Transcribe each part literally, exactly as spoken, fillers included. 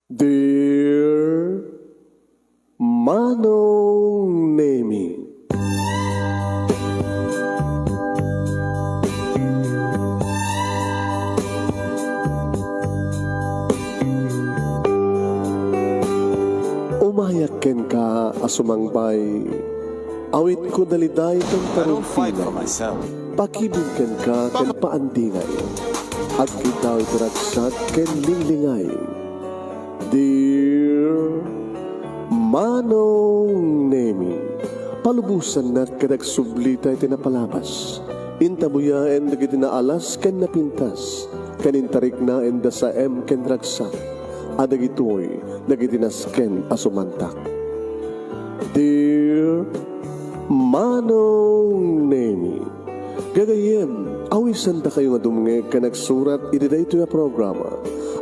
Dear Manong Nemi. Umayak kenka a sumangbay. Awitko daliday ken tarungpinay. Pakibin kenka ken paandingay. Agkitaw iti ragsak ken linglingay. Dear Manong Nemi, palubosannak ket agsublita iti napalabas. Intabuyaen dagiti naalas ken napintas, ken intariknaenda saem ken ragsak, a dagitoy dagiti nasken a sumantak. Dear Manong Nemi, gagayyem, awisandakayo nga dumngeg ken agsurat iti daytoy a programa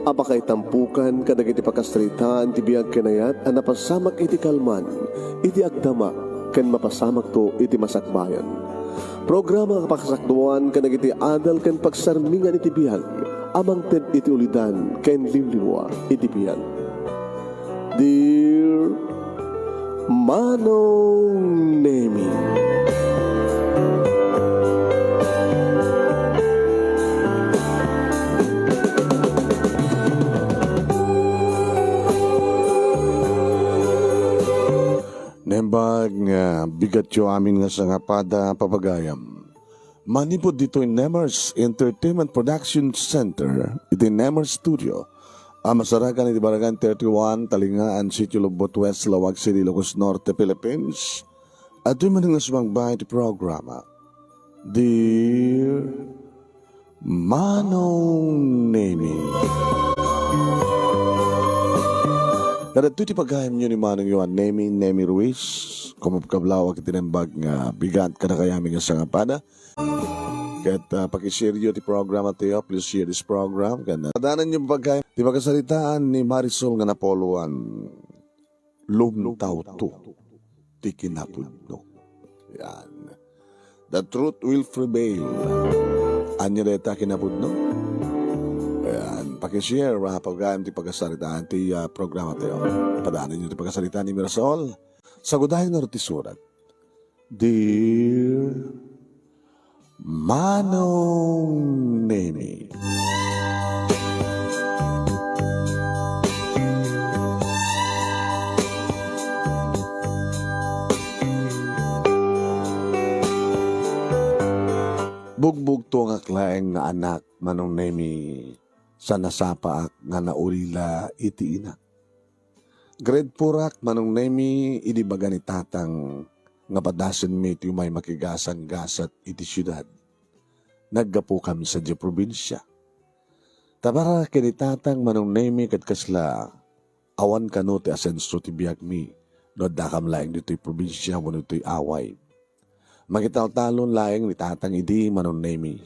a pakaitampukan kadagiti pakasaritaan ti biag ken ayat a napasamak iti kalman, iti agdama, ken mapasamakto iti masakbayan. Programa a pakasakduan kadagiti adal ken pagsarmingan iti biag a mangted iti ulidan ken liwliwa iti biag. Dear Manong Nemi. Naimbag nga bigatyo amin nga sangapada, papagayam. Manipud ditoy Nemers Entertainment Production Center, iti Nemers Studio, a masarakan iti Barangay thirty-one, Talingaan, Sitio Lobbot West, Laoag City, Ilocos Norte, Philippines, adtoy manen nga sumangbay iti programa, Dear Manong Nemi. Kadagitoy ti pagayamyo ni Manong Yohan Nemi, Nemi Ruiz, kumabkablawak iti naimbag nga bigat kadakayami nga sangapada. Ket, ah, pakishare-yo ti programa tayo. Please share this program. Ken, ah, padananyo pagkay ti pakasaritaan ni Marisol nga Napoleon. Lumtawto ti kinapudno. Yan. The truth will prevail. Ania dayta kinapudno? Yan. Pakishare, ah, pagkay ti pakasaritaan ti, ah, programa tayo. Padananyo ti pakasaritaan ni Marisol. Sagudayen nga ti surat. Dear Manong Nemi. Bugbugtongak laeng nga anak, Manong Nemi, sa nasapaak nga naulila iti inak. Grade four-ak, Manong Nemi, idi ibaga ni Tatang nga padasenmi ti umay makigasanggasat iti siudad. Naggapukami sadiay probinsia. Ta para ken ni Tatang, Manong Nemi, ket kasla awan kano ti asenso ti biagmi no addakam laeng ditoy probinsia wenno ditoy away. Makitaltalon laeng ni Tatang idi, Manong Nemi,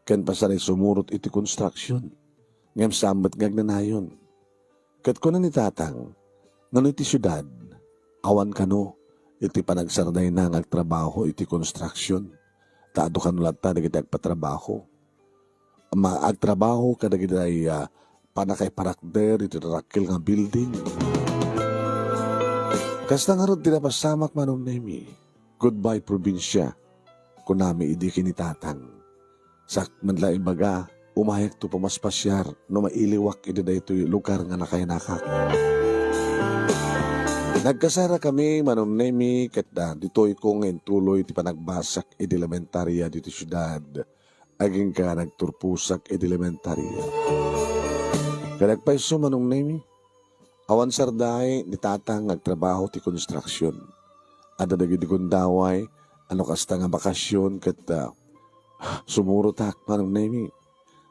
ken pasaray sumurot iti konstruksion. Ngem saan met nga agnanayon. Ket kuna ni Tatang, nga no iti siudad, awan kano iti panagsardayna nga agtrabaho iti konstruksion, ta adu kano latta dagiti agpatrabaho. Ma-, agtrabaho kadagiti, ah, pannakaiparakder iti darakkel nga building. Kasta ngarud ti napasamak, Manong Nemi. Goodbye, probinsia, kunami idi ken ni Tatang. Sa met la ibaga, umayakto pamaspasiar no mailiwak iti daytoy lugar nga nakainakak. Nagkasarakami, Manong Nemi, ket, ah, ditoyko nga intuloy ti panagbasak iti elementaria ditoy siudad. Agingga nagturposak iti elementaria. Ket agpayso, Manong Nemi, awan sarday ni Tatang nga agtrabaho ti konstruksion. Adda dagiti gundaway a no kasta nga bakasion ket, ah, sumurotak, Manong Nemi.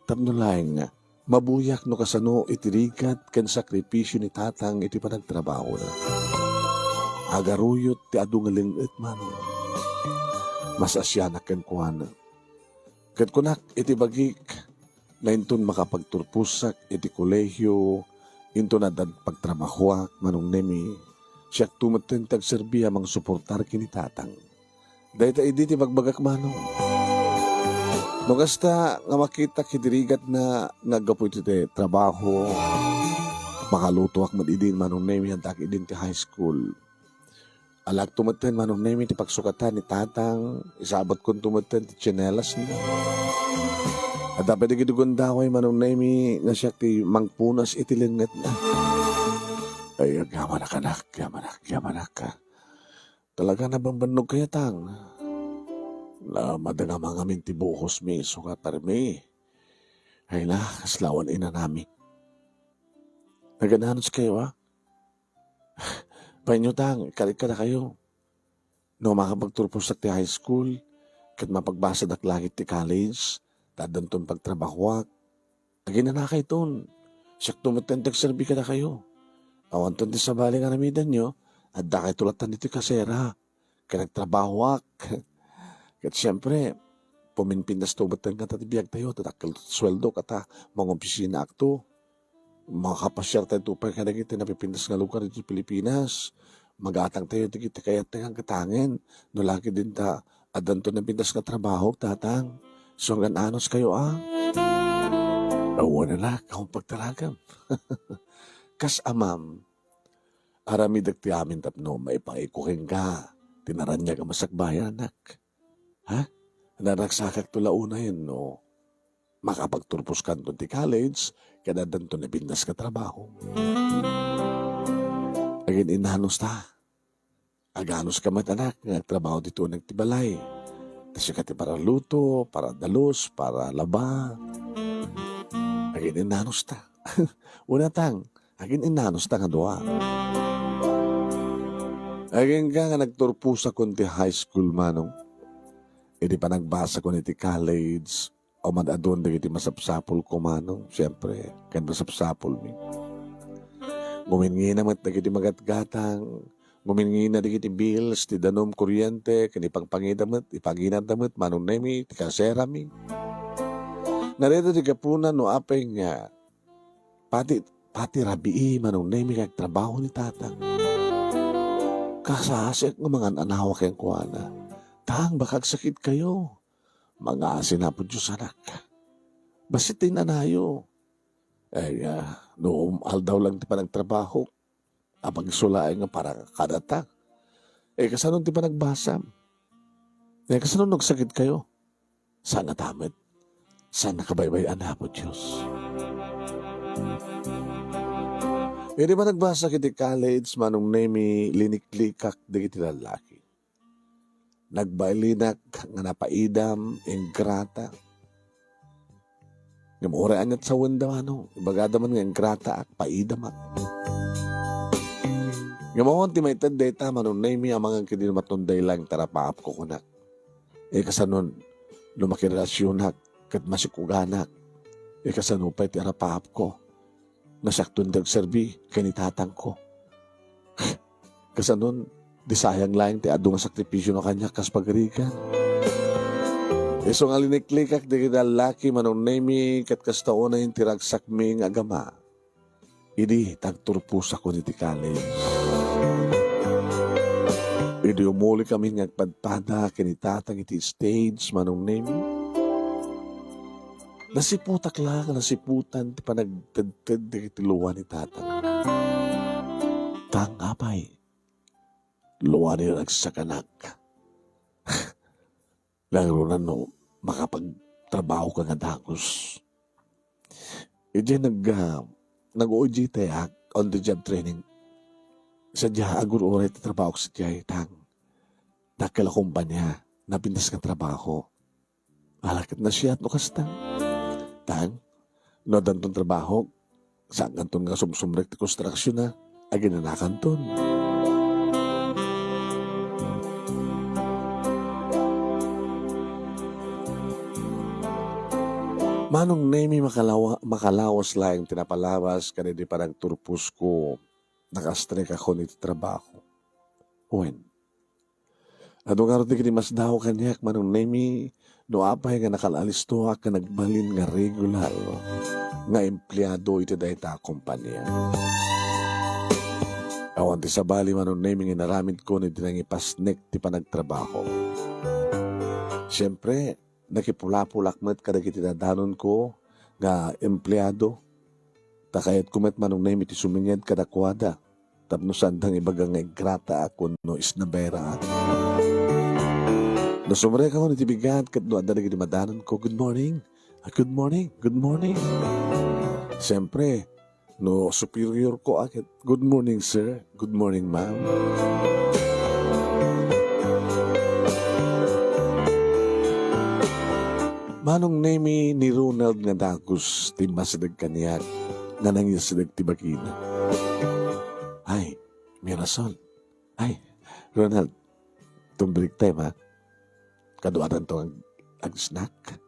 Tapno laeng, mabuyak no kasano iti rigat ken sakripisio ni Tatang iti panagtrabahona. Agaruyot ti adu nga leng-et, Manong. Masasianak kenkuana. Ket kunak iti bagik, nga inton makapagturposak iti kolehio, inton adda pagtrabahoak, Manong Nemi, siakto metten ti agserbi a mangsuportar ken ni Tatang. Dayta idi ti bagbagak, Manong. No kasta nga makitak iti rigatna nga aggapu iti trabaho, Makalutoak met idin, Manong Nemi, addaak idin ti high school. Alakto metten, Manong Nemi, ti pagsukatan ni Tatang, isabutkonto metten ti tsinelasna. Adda pay dagiti gundaway, Manong Nemi, nga siak ti mangpunas iti lengngitna. Ay, agyamanak, anak, agyamanak, agyamanak. Talaga nabambannogkayo, Tang. Na, madangam ngamin ti buhosmi, isu nga parmi. Ay na, kasla awan inanami. Nagananos kayo, ah? Painyo, Tang, ikari kadakayo. No makapagturposak ti high school, ket mapagbasadak langit ti college, ta addanton pagtrabahoak. Aginanakayton, siakto metten ti agserbi kadakayo. Awanton ti sabali nga aramidenyo, addakayto latta ditoy kasera. Ket nagtrabahoak. Ket siempre, puminpindasto metten kata ti biagtayo, ta dakkel ti sueldo, kata, mangopisinaakto. Makapasiartayto pay kadagiti napipintas nga lugar ditoy Pilipinas. Magatangtayo dagiti kayatna nga angkatangen. No la ket dinta, addanto napintas nga trabaho, Tatang. Sunggan anos kayo, a? Awan, anak, awan pagtaragam. Kas amam, aramidek ti amin tapno maipangiku kenka ti naraniag a masakbayan, anak. Ha? Naragsakakto la unayen no makapagturposkanto ti college, ket addanto napintas nga trabaho. Agin-innanos ta. Aganos ka met, anak, nga agtrabaho ditoy uneg ti balay. Ta sika ti para luto, para dalus, para laba. Agin-innanos ta. Una, Tang, agin-innanos ta nga dua. Agingga nga nagturposakon ti high school, Manong. Idi panagbasakon iti college, o mad-adun dagiti masapsapulko, Manong, siempre, ken masapsapulmi. Nguminngina met dagiti magatgatang, nguminngina dagiti bills, ti danum, kuryente, ken ipangpangida met, ipaginanda met, Manong Nemi, ti kaserami. Nareta ti gapuna no apay nga pati, pati rabii, Manong Nemi, nga agtrabaho ni Tatang. Kasasiak nga mangan-anawa kenkuana. Tang, baka agsakit kayo. Mangasin, Apo Dios, anak. Bassit ti nanayo. Ay, ah, no aldaw lang ti panagtrabaho, apagsulaan nga para kadata. Eh, kasano ti panagbasam? Eh, kasano nagsakit kayo? Saan nga tamet? Saan nakabaybay-an, Apo Dios? Idi panagbasa iti college, Manong Nemi, liniklikak dagiti lallaki. Nagbailinak nga napaidam, ingrata. Ngem uray aniat sawenda, Manong, ibagada man nga ingrataak, paidamak. Ngem awan ti maited dayta, Manong Nemi, amangan ket di matundaylang ti arapaapko kunak. Eh, kasanon, no makirelasionak, ket masikuganak. Eh, kasano pay ti arapaapko? Nga siakton ti agserbi ken ni tatangko. Kasanon, di sayang laeng ti adu nga sakripisio na kaniak kas pagarigan. Isu nga liniklikak dagiti lallaki, Manong Nemi, ket kasta unay ti ragsakmi nga agama idi tagturposakon iti college. Idi umuli kami nga agpadpada ken ni tatang iti stage, Manong Nemi, nasiputak la nga nasiputan ti panagtedted dagiti lua ni tatang. Tang, apay, lua ni ragsakanak. Nangruna no makapagtrabaho ka nga dagus. Idiay nag-, ah, nag-O J T ak, on the job training. Sadiay, agur-uray ti trabahok sadiay, Tang. Dakkel a kumpanya, napintas nga trabaho. Ala ket nasiat no kasta. Tang, no addanton trabaho, saankanton nga sumsumrek ti konstruksionna, aginanakanton. Manong Nemi, makalawa-, makalawas laeng ti napalabas kadagiti panagturposko, nakastrikakon iti trabaho. Wen, adu ngarud dagiti masdaaw kaniak, Manong Nemi, no apay nga nakalaalistoak nga nagbalin nga regular nga empleado iti dayta a kompania. Awan ti sabali, Manong Nemi, nga inaramidko idi nangipasnek ti panagtrabaho. Siempre, nakipulapulak met kadagiti dadanonko nga empleado. Ta kayatko met, Manong Nemi, ti suminged kadakuada tapno saanda nga ibaga nga ingrataak wenno isnaberaak. No sumrekon iti bigat ket no adda dagiti madanonko, "Good morning. Ah, good morning. Good morning." Siyempre, no superiorko a ket, "Good morning, sir. Good morning, ma'am." Manong Nemi, ni Ronald nga dagus ti immasideg kaniak nga nangisideg ti bagina. Ay, Mirasol. Ay, Ronald, tumbrigtayo, ha? Kaduadanto ag-, ag-snack.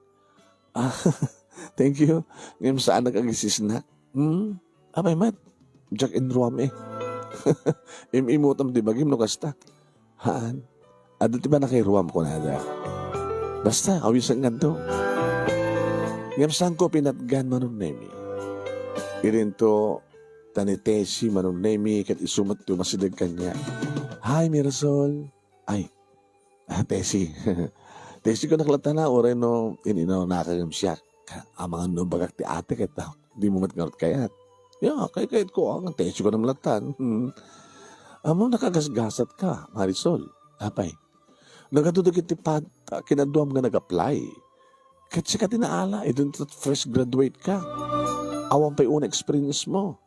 Ah, thank you. Ngem saanak ag-snack. Hmm? Apay met? Jack in Rome, eh. Im-imutam ti bagim no kasta. Haan. Adda ti pannakairuam kunada. Basta, awisan nganto. Ngem saanko pinatgan, Manong Nemi. Idinto, ta ni Tessie, Manong Nemi, ket isu met ti umasideg kaniak. "Hi, Mirasol." Ay, ah, Tessie. Tessie ko naklatan na, uray no in-inawnak ngem siak. Amangan no bagak ti ate ket, ah, dimo met ngarud kayat. Ya, kay kayat ko, ah, Tessie ko naman latan. Hmm. Amo, nakagasgasat ka, Marisol. Apay, nagadu dagiti pat-, ah, kinaduam nga nag-apply. Ket sika ti naala, idinto fresh graduate ka. Awan pay una experience mo.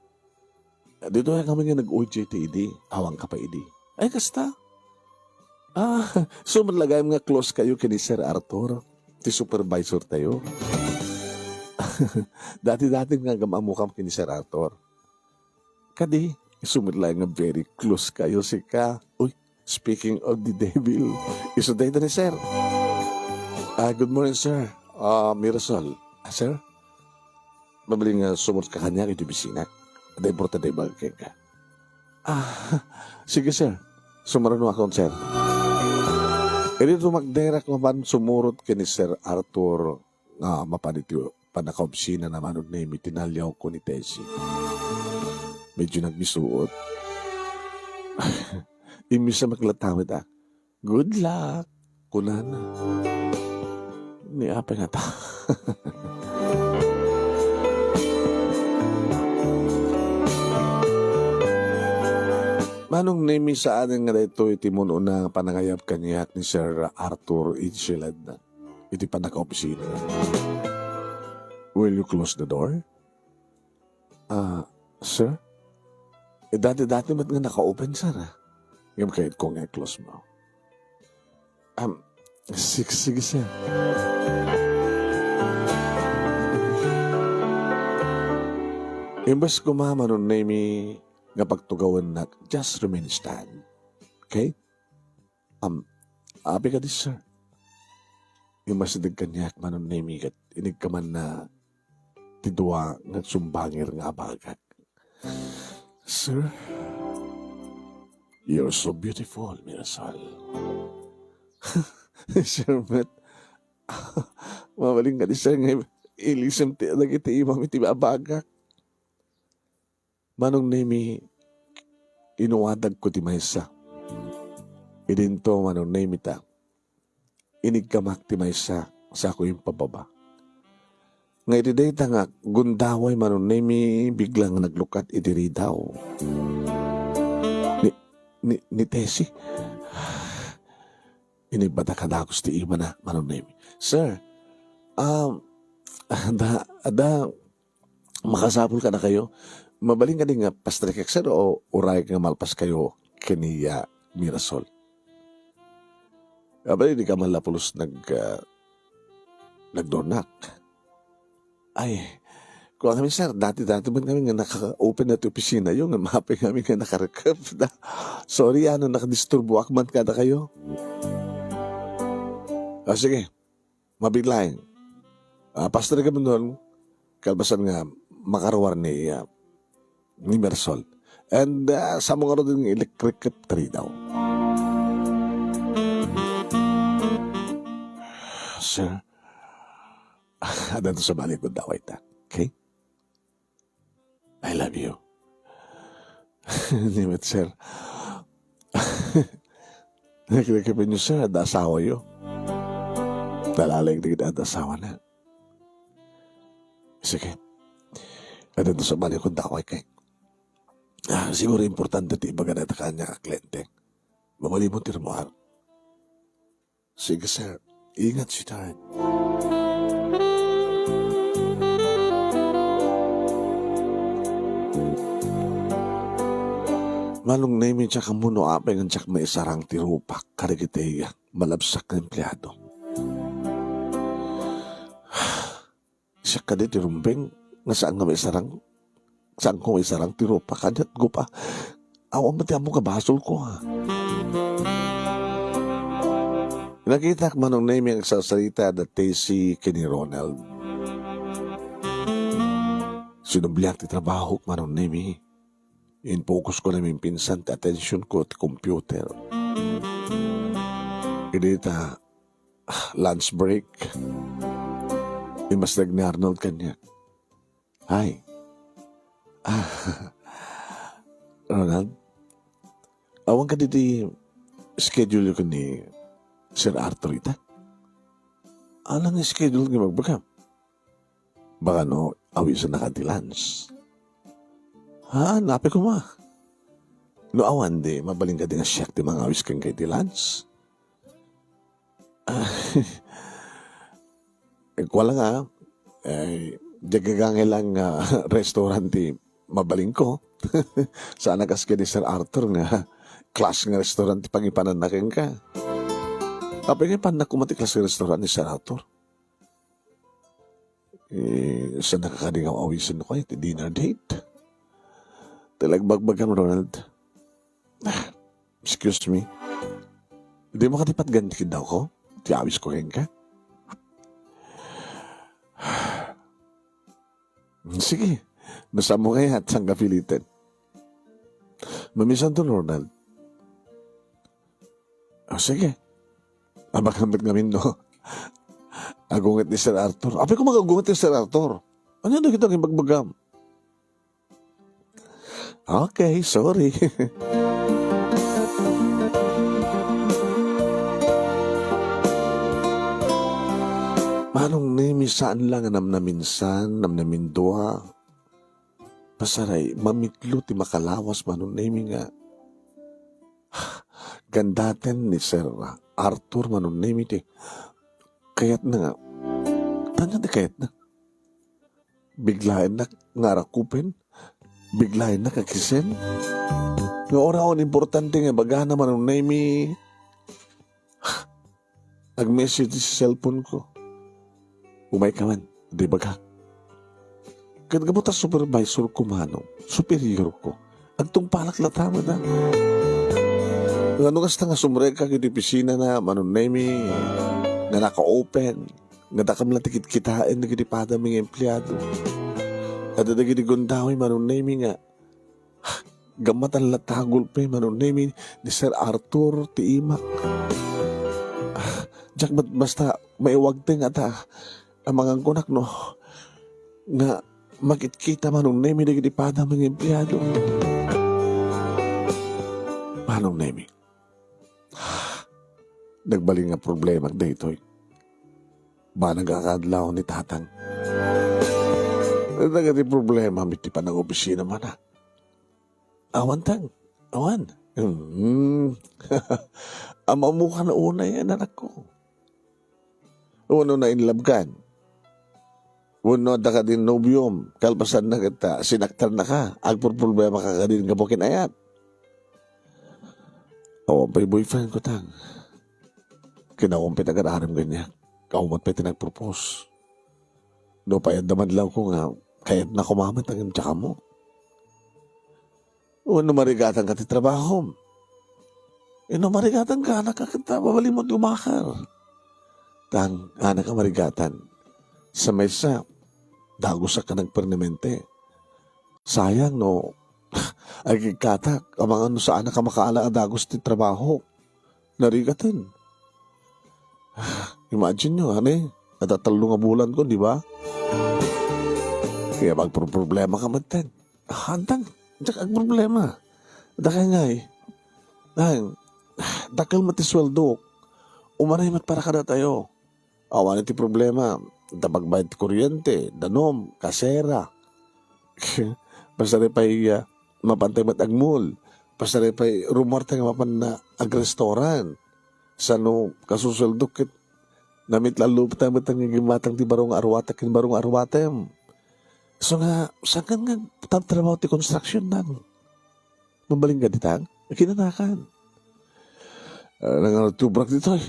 Ditoy kami nga nag-O J T idi, awan ka pa idi. Ay, kasta? Ah, so met la gayam nga close kayo ken ni Sir Arthur, ti supervisor tayo. Dati-dati nga agam-ammokam ken ni Sir Arthur. Kadi, isu met la nga very close kayo sika. Uy, speaking of the devil, isu dayta ni Sir. Ah, good morning, sir. Ah, Mirasol. Ah, sir? Mabalin nga sumurot ka kaniak iti opisina. Adda importante ibaga kenka. Ah, sige, sir. Sumaruno akon, sir. Idi tumakderak mapan sumurot ken ni Sir Arthur nga mapan iti pannakaopisina na, Manong Nemi, tinaliawko ni Tessie. Medyo nagmisuot. Imbes a maklatawid, ah, "Good luck," kunana. Ni apay ngata. Manong Nemi, saanen nga daytoy ti immun-una nga panangayab kaniak ni Sir Arthur iti siledna iti pannakaopisina. Will you close the door? Ah, sir? Eh, dati-dati met nga naka-open, sir, ah. Ngem kayatko nga i-close mo. Um, sig-, sige, sir. Imbes koma, Manong Nemi, nga pagtugawennak, just remain stand. Okay? Um, apay kadi, sir. Immasideg kaniak, Manong Nemi, ket inigkamanna ti dua nga agsumbangir nga abagak. Sir, you're so beautiful, Mirasol. Sir met, mabalin kadi, sir, nga ilisem ti dagiti imam iti abagak. Manong Nemi, inuadagko ti maysa. Idinto, Manong Nemi, ta inigkamak ti maysa, saako impababa. Nga iti dayta nga gundaway, Manong Nemi, bigla nga naglukat iti ridaw. Ni, ni, ni Tessie. Inigbata kadagus ti imana, Manong Nemi. Sir, um, da, da, makasapul kadakayo. Mabalin kadi nga pastrikek, sir, o urayek nga malpas kayo ken ni, ah, Mirasol? Apay, di ka man la pulos nag-, ah, nagdornak. Ay, kuan kami, sir, dati-dati man kami nga naka-open na ti opisina yo, nga maapay kami nga nakarekep. Da, sorry, ano, nakadisturboak man kadakayo. Ah, sige. Mabiit laeng. Ah, pastor ka man doon, kalpasan nga makaruar ni, ah, ni Mersol. And, ah, samo nga rin ilikrik ket tari daw. Sir, adda to sa balik ko daw ita. Okay? I love you. Ni met, sir. Nagkakape niyo, sir, adda asawa yo. Nalalag na adda asawa na. Sige. Adda sa bali ko daway kay. Ah, siguro importante ti ibaga dayta kaniak a kliente. Mabalin mo ti rummuar. Sige, sir. Ingat, sweetheart. Manong Nemi, diak ammo no apay nga diak maisarang ti rupak kadagiti malabsak nga empleado. Siak kadi ti rumbeng nga saan nga maisarang, saanko maisarang ti rupak. Kaniak, gupa. Awan met ti ammok a basolko, ha. Nakitak, Manong Nemi, nga agsarsarita da Tessie ken ni Ronald. Sinubliak ti trabahok, Manong Nemi. Infokusko naminsan ti atensionko ti computer. Idi ta lunch break, immasteg ni Arnold kaniak. Hi. Ah, Ronald, awan kadi ti schedule ken ni Sir Arthur ita? Awan nga schedule nga ibagbagam. Baka no, awisenna ka ti lunch. Ha, apay koma. No awan, di mabalin kadi nga siak ti mangawis kenka iti lunch? Ah, kuan la nga, eh, diak gagangay la nga restaurant ti mabalinko. Saan a kas ken ni Sir Arthur nga class nga restaurant ti pangipananna kenka. Apay nga ipannak koma ti class nga restaurant ni Sir Arthur? Eh, saanka kadi nga awisenko iti dinner date? Talaga, bagbagam, Ronald. Ah, excuse me. Dimo kadi patgan ti kiddawko? Ti awisko kenka? Sige. No saanmo kayat, saanka piliten. Mamisanto, Ronald. Ah, sige. Abagam met ngamin no agunget ni Sir Arthur. Apay koma nga agunget ni Sir Arthur? Ania dagita nga ibagbagam? Okay, sorry. Manong Nemi, saan la nga namnaminsan, namnamindua. Pasaray, mamitlo ti makalawas, Manong Nemi, nga gandaten ni Sir Arthur, Manong Nemi, ti kayatna nga, ania ti kayatna? Biglaennak nga arakupen? Biglaennak nga kisen? Nga uray awan importante nga ibagana, Manong Nemi, agmessage ti cellphone ko. Umayka man, di bagak. Ket gapu ta supervisor ko, Manong, superior ko, agtungpalak latta met, a. Ngano kasta nga sumrekak iti opisina na, Manong Nemi, nga naka-open, nga dakam la ti kitkitaen dagiti padami nga empleado. Adda dagiti gundaway, Manong Nemi, nga gammatan latta a gulpe, Manong Nemi, ni Sir Arthur ti imak. Ah, diak met basta maiwagteng ata, amangan ko nak no nga makitkita, Manong Nemi, dagiti padami nga empleado. Manong Nemi, nagbalin nga problemak daytoy. Banag a kaadlaw ni Tatang. Dagiti problema mi ti panag-opisina, mana. Awan, Tang. Awan. Hmm. Ammoka no unay, anakko. Wenno na-inlove kan. Wenno adda kadin nobiom, kalpasanna ket ta sinaktanna ka, agpurproblema ka kadin gapu ken ayat. Awan pay boyfriend ko, Tang. Kinaumpi ti agar-arem kaniak. Awan met pay ti nagpropose. Nupay adda madlawko nga kayatna koma met ngem diak ammo. Wenno marigatanka ti trabahom. Wenno marigatanka, anakka, ket ta mabalinmo ti umakar. Tang, anakka, marigatan. Sa maysa, dagusak a nagpermanente. Sayang no agikkatak, amangan no saannak a makaala a dagus ti trabaho. Narigaten. Imagine nyo, ania? Adda tallo nga bulan ko, di ba? Kaya agproproblema ka met, Tang. Hantang, diak agproblema. Dakay ngay. Ay, dakkel met ti sueldok. Umanay met para kadatayo. Awan iti problema. Adda pagbayad ti kuryente, danum, kasera. Basta di pay, ah, mapantay met agmul. Basta di pay rumuarta nga mapan na agrestaurant. Sano kasusueldo ket namitlalupta met nga gimmatang ti baro nga arwatek ken baro nga arwatem. So nga, saan nga agtatrabaho ti construction nang? Mabalin ka ditang? Kinanakan. Ah, nangartubrak ditoy.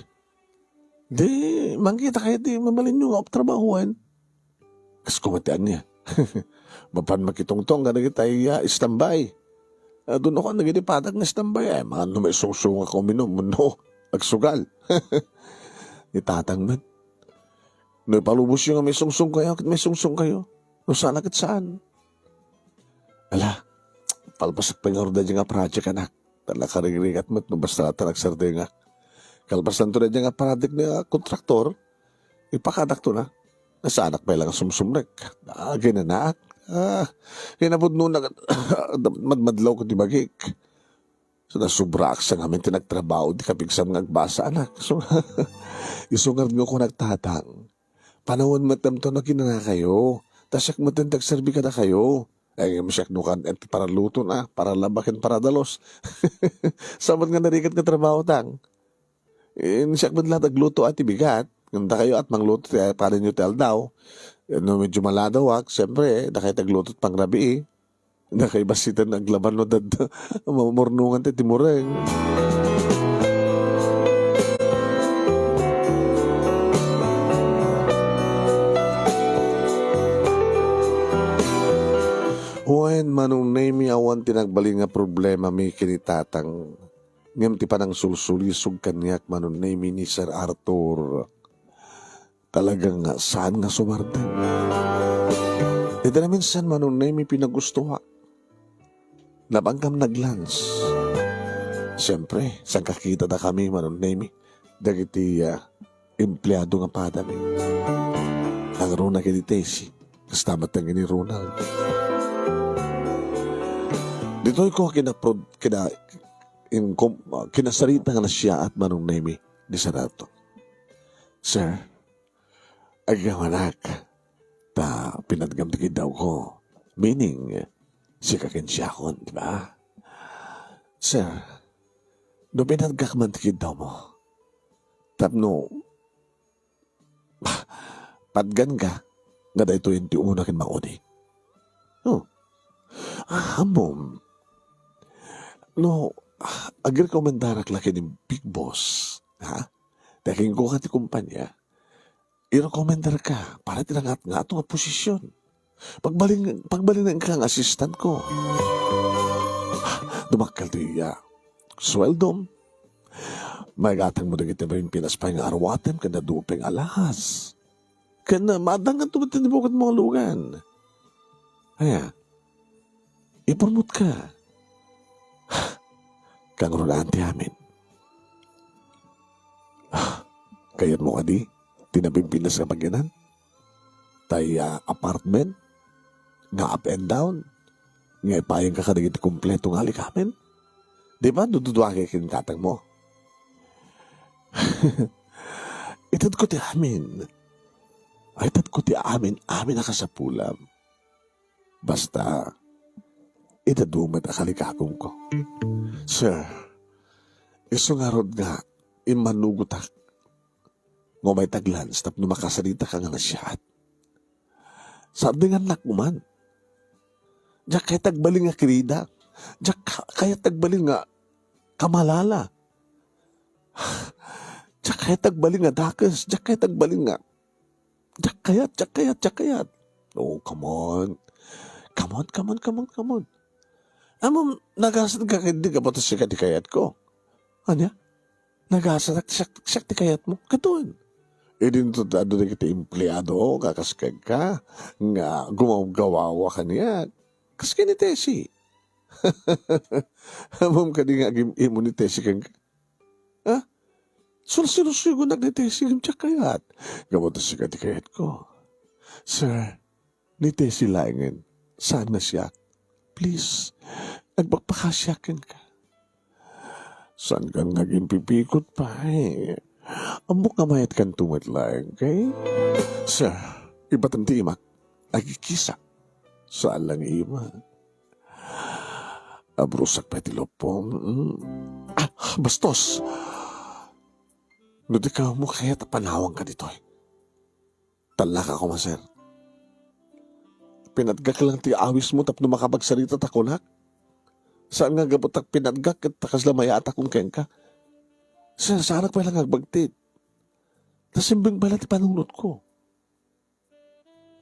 Di, mangkita kayo ti mabalinyo nga trabahoan. Kas kumatian niya. Mapan makitungtong ka na kita iya standby. Adun ako nagidi patak nga standby. Ay, mga no may sungsung ako minum, no, agsugal. Ni tatang man. No ipalubos yung may sungsung kayo, may sungsung kayo. No sana ket saan. Ala, palpasak pa nga rod nga project, anak. Tala karigrigat met no basta ta nagsardengak. Kalpasan to da nga project ni, ah, kontraktor, ipakadakto na. Nasaanak pay lang sumsumrek. Ah, ginanaak. Ah, kinapudno na madmadlaw ko ti bagik. So, nasubraak sa ngamin ti nagtrabaho ti kapigsam nga agbasa, anak. So, isungarad nga ko nagtatang. Panawen met dayta no kinanakayo. Ta siak met ti agserbi kadakayo. Ay, ngem siak no kan, iti paraluto na, paralaba ken paradalos. Sabon nga narigat nga trabaho tang. In siak met la ti agluto a ti bigat. Ngem dakayo at mangluto ti padanyo ti aldaw. No medyo maladawak, siyempre, dakayo ti agluto pangrabii. Dakayo basiten aglaban no dad-, mamurnongan ti timureng. Wen, Manong Nemy, awan ti nagbalin nga problemami ken ni tatang. Ngem ti panangsulsulisog kaniak, Manong Nemy, ni Sir Arthur, talagang saan nga sumardeng. Iti naminsan, Manong Nemy, pinagustoak. Napankam nag-lunch. Siyempre, sangkakita da kami, Manong Nemy, dagiti, ah, empleado nga padami. Nangruna ken ni Tessie, kasta met ni Ronald. Ditoy ko kinaprod-, kina-, in-, kom-, kinasarita nga nasiaat, Manong Nemy, ni Sir Arthur. Sir, agyawanak, ta pinadgam ti kiddawko. Meaning, sika ken siakon, di ba? Sir, no pinadgak man ti kiddawmo, tapno padgan ka nga daytoy ti una ken manguni. Oh. Ah, ammom. No, agrekomendarak la ken ni Big Boss, ha? Dagingko ka ti kumpanya. Irekomendar ka para ti nangat-ngato nga posisyon. Pagbalin, pagbalin ka nga assistant ko. Dumakkel ti, ah, sueldom. Maigatang mo dagiti Pilipinas pay nga arwatem ken dadduma pay nga alahas. Ken, ah, maaddang nga tumet ti buket mo nga lugan. Aya, ipormot ka. Kangrunaan ti amin. Kayat mo kadi ti napimpinas nga pagyanan? Tay, ah, apartment nga up and down, nga ipaayka kadagiti kompleto nga alikamen? Di ba, dududuaki ken tatang mo? Itedko ti amin. Ay, itedko ti amin, amin a kasapulam. Basta, itedmo met a kalikakomko. Sir, isu ngarud nga immanugotak nga umay ti aglans tapno makasarita ka nga nasiaat. Sardengannak man. Diak kayat agbalin nga kirida. Diak ka-, kayat agbalin nga kamalala. Diak kayat agbalin nga dakes. Diak kayat agbalin nga, diak kayat, diak kayat, diak kayat. Oh, come on. Come on, come on, come on, come on. Ammom, nagasadak kadi gapu ta sika ti kayatko. Ania? Nagasadak, siak, siak ti kayatmo. Katon. Idinto ti adu dagiti empleado nga kas kenka, nga gumawgawawa kaniak. Kas ken ni Tessie. Ammom kadi nga agim-imo ni Tessie kenka? Ha? Sulsilusigonak ni Tessie, ngem diak kayat. Gapu ta sika ti kayatko. Sir, ni Tessie laengen, saan a siak. Please, agpakpakasiak kenka. Saankan nga agimpipigot pay. Ammok nga mayatkanto met laeng, okay? Sir, ibatem ti imak. Agkikisak. Saan lang ima. Abrusak pay ti lupom. Mm. Ah, bastos! No di ka mo kayat a panawangka ditoy. Tallaka koma, sir. Pinatgak lang ti awismo tapno makapagsarita ta kunak. Saan nga gapu ta pinatgak ket ta kasla mayaatakon kenka. Sir, saanak pay lang agbagtit. Ta simbeng pay lang ti panunotko.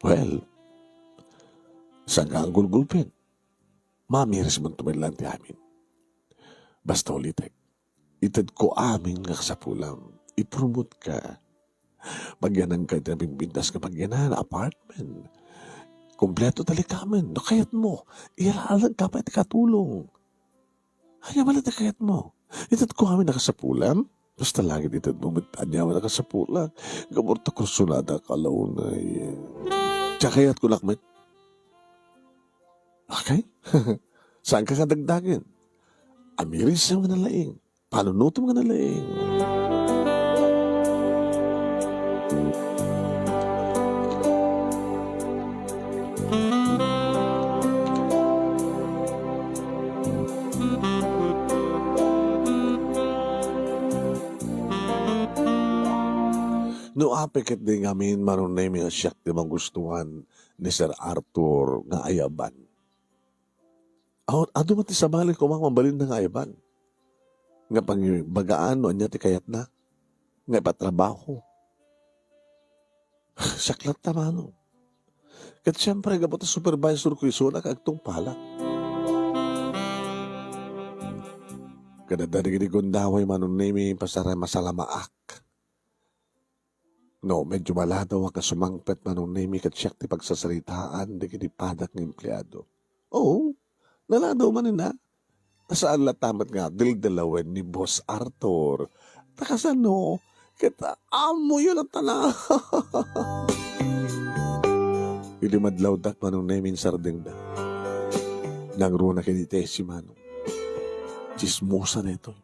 Well, saan nga aggulgulpin? Mamirismonto met lang ti amin. Basta ulitek, itedko amin nga kasapulam. Ipromote ka. Pagyananka iti nabimbintas nga pagyanan, apartment. Kompleto ti likamen. No kayatmo, iyalaalagka pay ti katulong. Ania met ti kayatmo? Itedko amin a kasapulam? Basta langit itedmo met ania met a kasapulan. Gapu ta kursonadak a launay. Diak kayat kunak met. Okay? Saanka nga dagdagen? Amirisem nga nalaing. Panunotem nga nalaing. No apay ket di ngamin, Manong Nemy, nga siak ti magustuhan ni Sir Arthur nga ayaban. Aw, adu met ti sabali koma nga mabalinna nga ayaban. Nga pangibagaan no ania ti kayatna nga ipatrabaho. Siak latta, Manong. Ket siempre, gapu ta supervisorko isuna, agtungpalak. Ket adda dagiti gundaway, Manong Nemy, pasar-, masalamaak. No, medyo maladaw a kasumangpet, Manong Nemy, ket siak ti pagsasaritaan dagiti padak nga empleado. Oo, naladaw manen a. Saan latta met nga dildelawen ni Boss Arthur. Ta kasano? Ket, ah, ammoyo latta na. Idi madlawdak, Manong Nemy, insardengda. Nangruna ken ni Tessie, Manong. Tsismosa daytoy.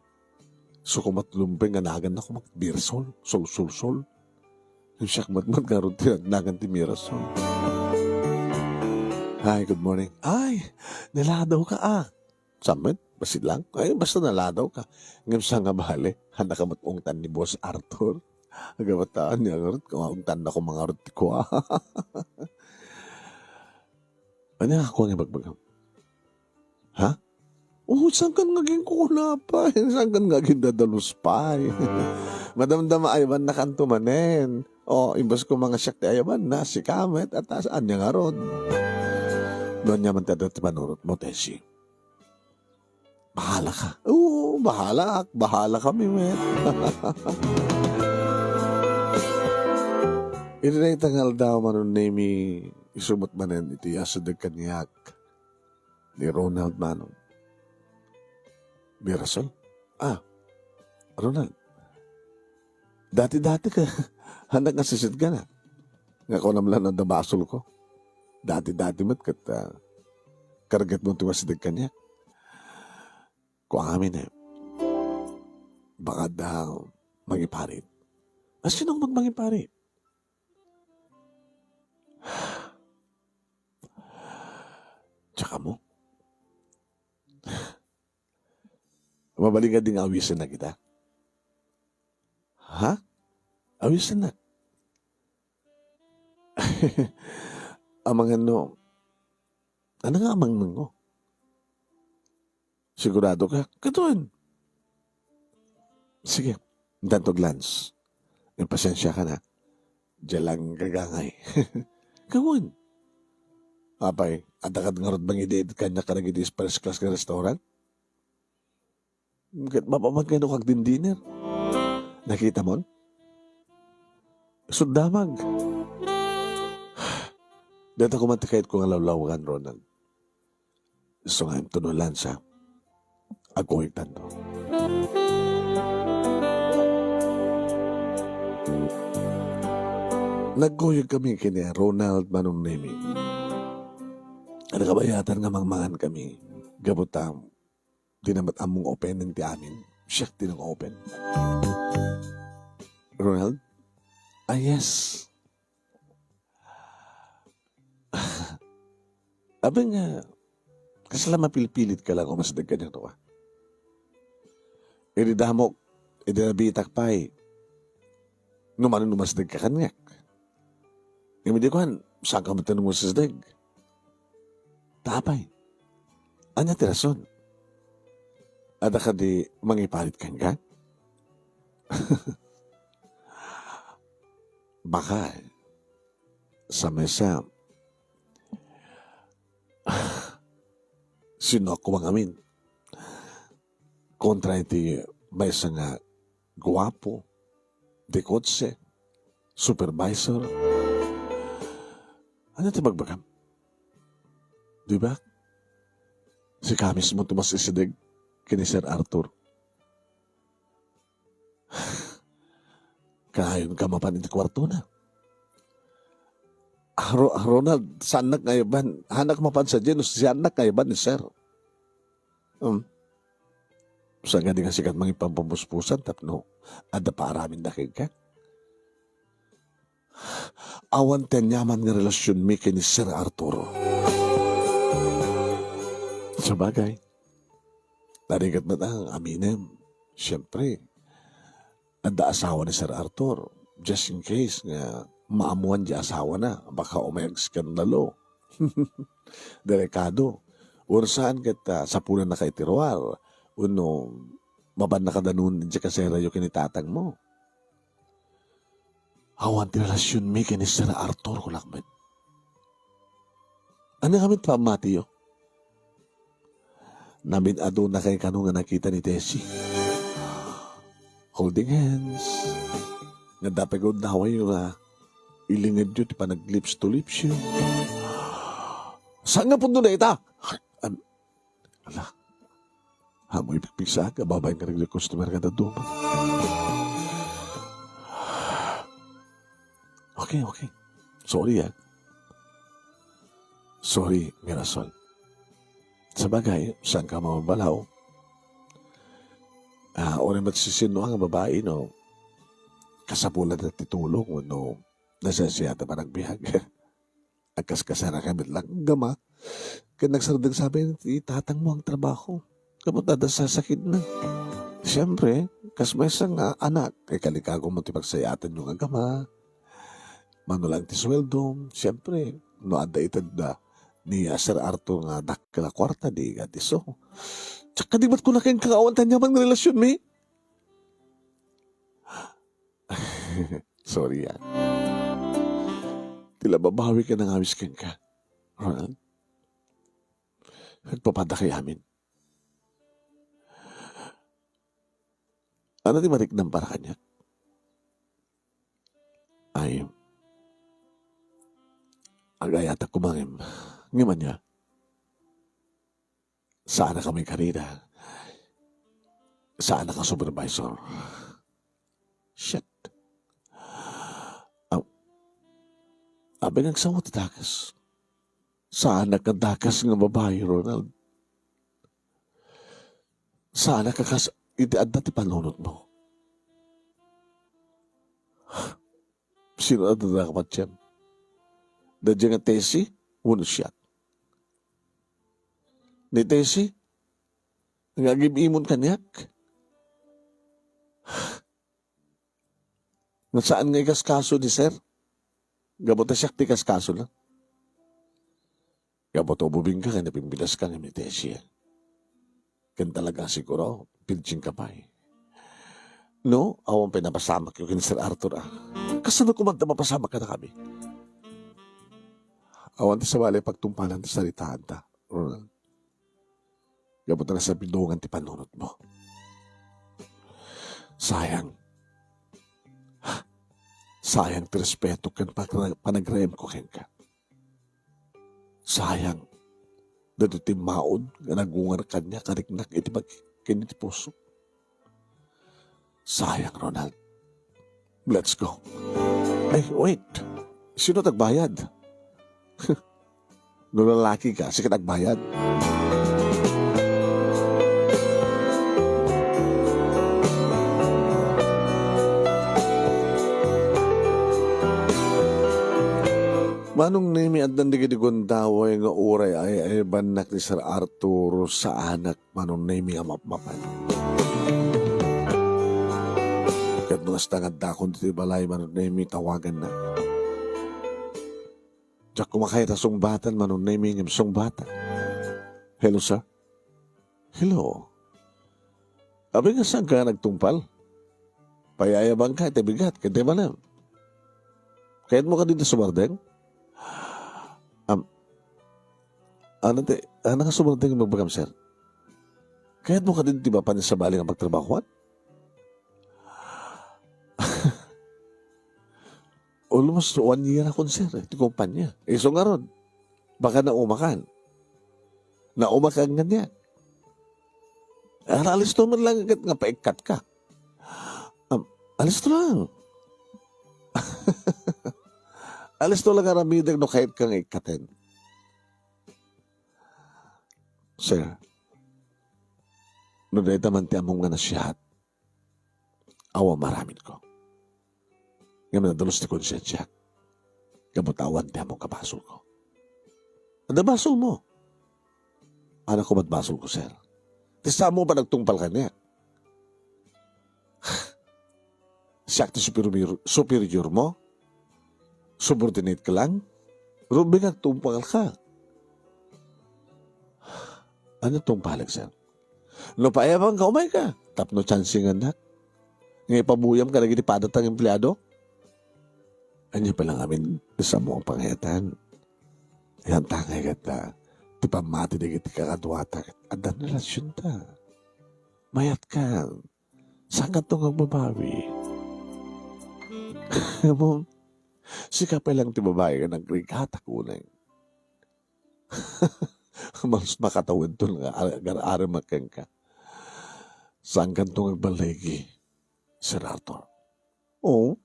Isu koma ti lumbeng nga naganna koma Mirasol, Sol, Sol, Sol. Siak met met ngarud ti nagnagan ti Mirasol. Hi, good morning. Ay, naladaw ka, ah. Saan met? Bassit lang? Ay, basta naladaw ka. Ngem saan nga bale, ania ka met ungtan ni Boss Arthur? Agawat ta, ania ngarud, ungtan na ko mangarud ti kua. Ania nga kua nga ibagbagam? Ha? Oh, saan kan nga ginkukunapay? Saan kan nga gindadalus pay? Madamdama ayabannakanto manen. Oh, imbes ko nga siak ti ayabanna, sika met, at saan nga ngarud? No ania man ti adda ti panunotmo, Tessie. Bahala ka. Oo, bahala ak. Bahala kami, met. Iti dayta nga aldaw, Manong Nemy, isu met manen iti asideg kaniak ni Ronald, Manong. Mirasol? Ah, Ronald. Dati-dati ka, anak nga sisidegka na. Nga kunam lang adda basolko. Dati-dati met ket, ah, kargetmo ti asideg kaniak. Kuami ne, baka adda mangiparit. A, sino met mangiparit? Tsaka mo? Mabalin nga di nga awisennak ita? Ha? Awisennak? Amangan no, ano nga amangan mo? Sigurado ka? Kaduan. Sige, dantog Lance. Impasensya ka na. Diyan lang gagangay. Kawan. Apay, adda kad ngarud mangidiit kaniak kadagiti first class nga restaurant? Ket mapaman kano kag din dinner. Nakita mon? Sut damag. Dayta koma ti kayatko nga lawlawagan, Ronald. Isu nga intunolan sa agkuyogtanto. Nagkuyog kami ken ni Ronald, Manong Nemy. Nakabayatan nga mangmangan kami. Gapu ta, di na met ammong open ti amin. Siak ti nang-open. Ronald? Ah, yes. Abi nga, kasla mapilpilit ka lang umasdeg kaniak, no? Idi damok, idi nabiitak pay, no manen umasdeg ka kaniak. Ngem idi kuan, saan ka met umasdeg? Ta apay? Ania ti rason? Adda kadi mangiparit kenka? Baka, sa maysa, sino ako mangamin? Kontra iti maysa nga guapo, de kotse, supervisor. Ania ti bagbagam? Di ba? Sika mismo ti umasdeg ken ni Sir Arthur. Kanayon ka mapan iti kuartona. Ro-, Ronald, saannak nga ayban, hanak mapan sadiay no saannak nga ayban ni Sir. Um, saan nga di nga sikat mangipampapuspusan tapno adda paaraminda kenka? Awan ti aniaman nga relasionmi ken ni Sir Arturo. Sabagay, narigat met ang aminem. Siyempre, adda asawa ni Sir Arthur. Just in case nga maammoan ti asawana, baka umay agskandalo. Delikado. Wenno saan ket, ah, sapulannaka iti ruar. Wenno, mabannaka danum iti kaserayo ken ni tatangmo. Awan ti relasionmi ken ni Sir Arthur, kunak met. Ania ngamin ti pammatiyo? Namin-adunakay kano nga nakita ni Tessie. Holding hands. Nga dapay gud dawayo nga ilingedyo ti panag-lips to lips yo. Saan nga pudno dayta? Am-, ala. Ammo ipigpigsaak a babaen nga nagrequest ti merkada duma. Okay, okay. Sorry, ah. Sorry, Mirasol. Sabagay, saan ka mababalaw? Ah, uray met sisino nga babai, no? Kasapulan ti tulong, no? Nasaysayaat a panagbiag. Agkaskasarakayo met lang gama. Ket nagsardeng sa amin ti tatangmo nga trabaho. Gapu ta adda sasakitna. Siempre, kas maysa nga anak, ikalikago mo ti pagsayaatan yo nga gama. Mano lang ti sueldo, siempre, no adda itedda ni, ah, Sir Arthur nga dakkel a kuarta, di nga disso. Tsaka di met kuna kenka nga awan ti aniaman nga relasionmi? Sorry, ah. Ti la babawi ken nangawis kenka, Ronald. Agpapadakay amin. Ania ti mariknam para kaniak? Ay, agayatak koma ngem, ngem ania? Saanak a maikarina. Saanak a supervisor. Shit. Am-, apay nga agsawa ti dakes? Saanak a dakes nga babai, Ronald. Saanak a kas iti adda ti panunotmo. Sino a dadakpatyan? Daydiay nga Tessie wenno siak? Ni Tessie nga agim-imon kaniak? Nga saan nga ikaskaso ni Sir? Gapu ta siak ti ikaskasona. Gapu ta ububingka ken napimpilaska nga ni Tessie. Ken talaga siguro, virgin ka pay. No, awan pay napasamakyo ken Sir Arthur, ah. Kasano koma ta mapasamak kadakami? Awan ti sabali pagtungpalan ti saritaanta, Ronald. Gapu ta nasabidongan ti panunotmo. Sayang. Sayang ti respeto ken pag-, panagraemko kenka. Sayang. Daytoy ti maud nga nagungar kaniak a riknak iti bagi ken iti puso. Sayang, Ronald. Let's go. Ay, wait. Sino ti agbayad? No lalaki ka, sika ti agbayad. Manong Nemi, addan dagiti gundaway nga uray ay-ayabannak ni Sir Arturo, saanak, Manong Nemi, a mapmapan. Ket no kasta nga addakon ditoy balay, Manong Nemi, tawagannak. Diak koma kayat a sungbatan, Manong Nemi, ngem sungbatan. Hello, sir. Hello. Apay nga saanka nagtungpal? Pay-ayabanka iti bigat ken ti malem. Kayatmo kadi nga sumardeng? Am, ania ti, ania nga sumardeng nga ibagam, sir? Kayatmo kadi ti mapan ti sabali nga pagtrabahoan? Almost one year akon, sir, eh, ti kumpanya. Isu ngarud, baka naumakan. Naumakan ngarud. Ara, alisto man lang ket nga paikkatka. Am, alisto lang. Alisto lang aramidek no kayatka nga ikkaten. Sir, no dayta man ti ammom nga nasihat, awan maaramidko. Ngem nadalus ti konsiensiak. Gapu ta awan ti ammom nga basolko. Adda basolmo. Ania koma ti basolko, sir? Ti saanmo pay nagtungpal kaniak. Siak ti superior, superiormo? Subordinate ka lang? Rumbeng nga agtungpalka. Ania ti tungpalek, sir? No pay-ayabanka, umayka. Tapno chansingannak nga ipabuyam kadagiti padata nga empleado? Ania pay la ngamin ti saanmo nga pangayatan? Yantangay ket, ah, ti pammati dagiti kakaduata ket addan relasionta. Mayatkan. Saankanto nga agbabawi? Ammom, sika pay lang ti babai nga nagrigatak unay. Mas makatawenton nga ar-, agar-aramidek kenka. Saankanto nga agballigi, Sir Arthur? Oo.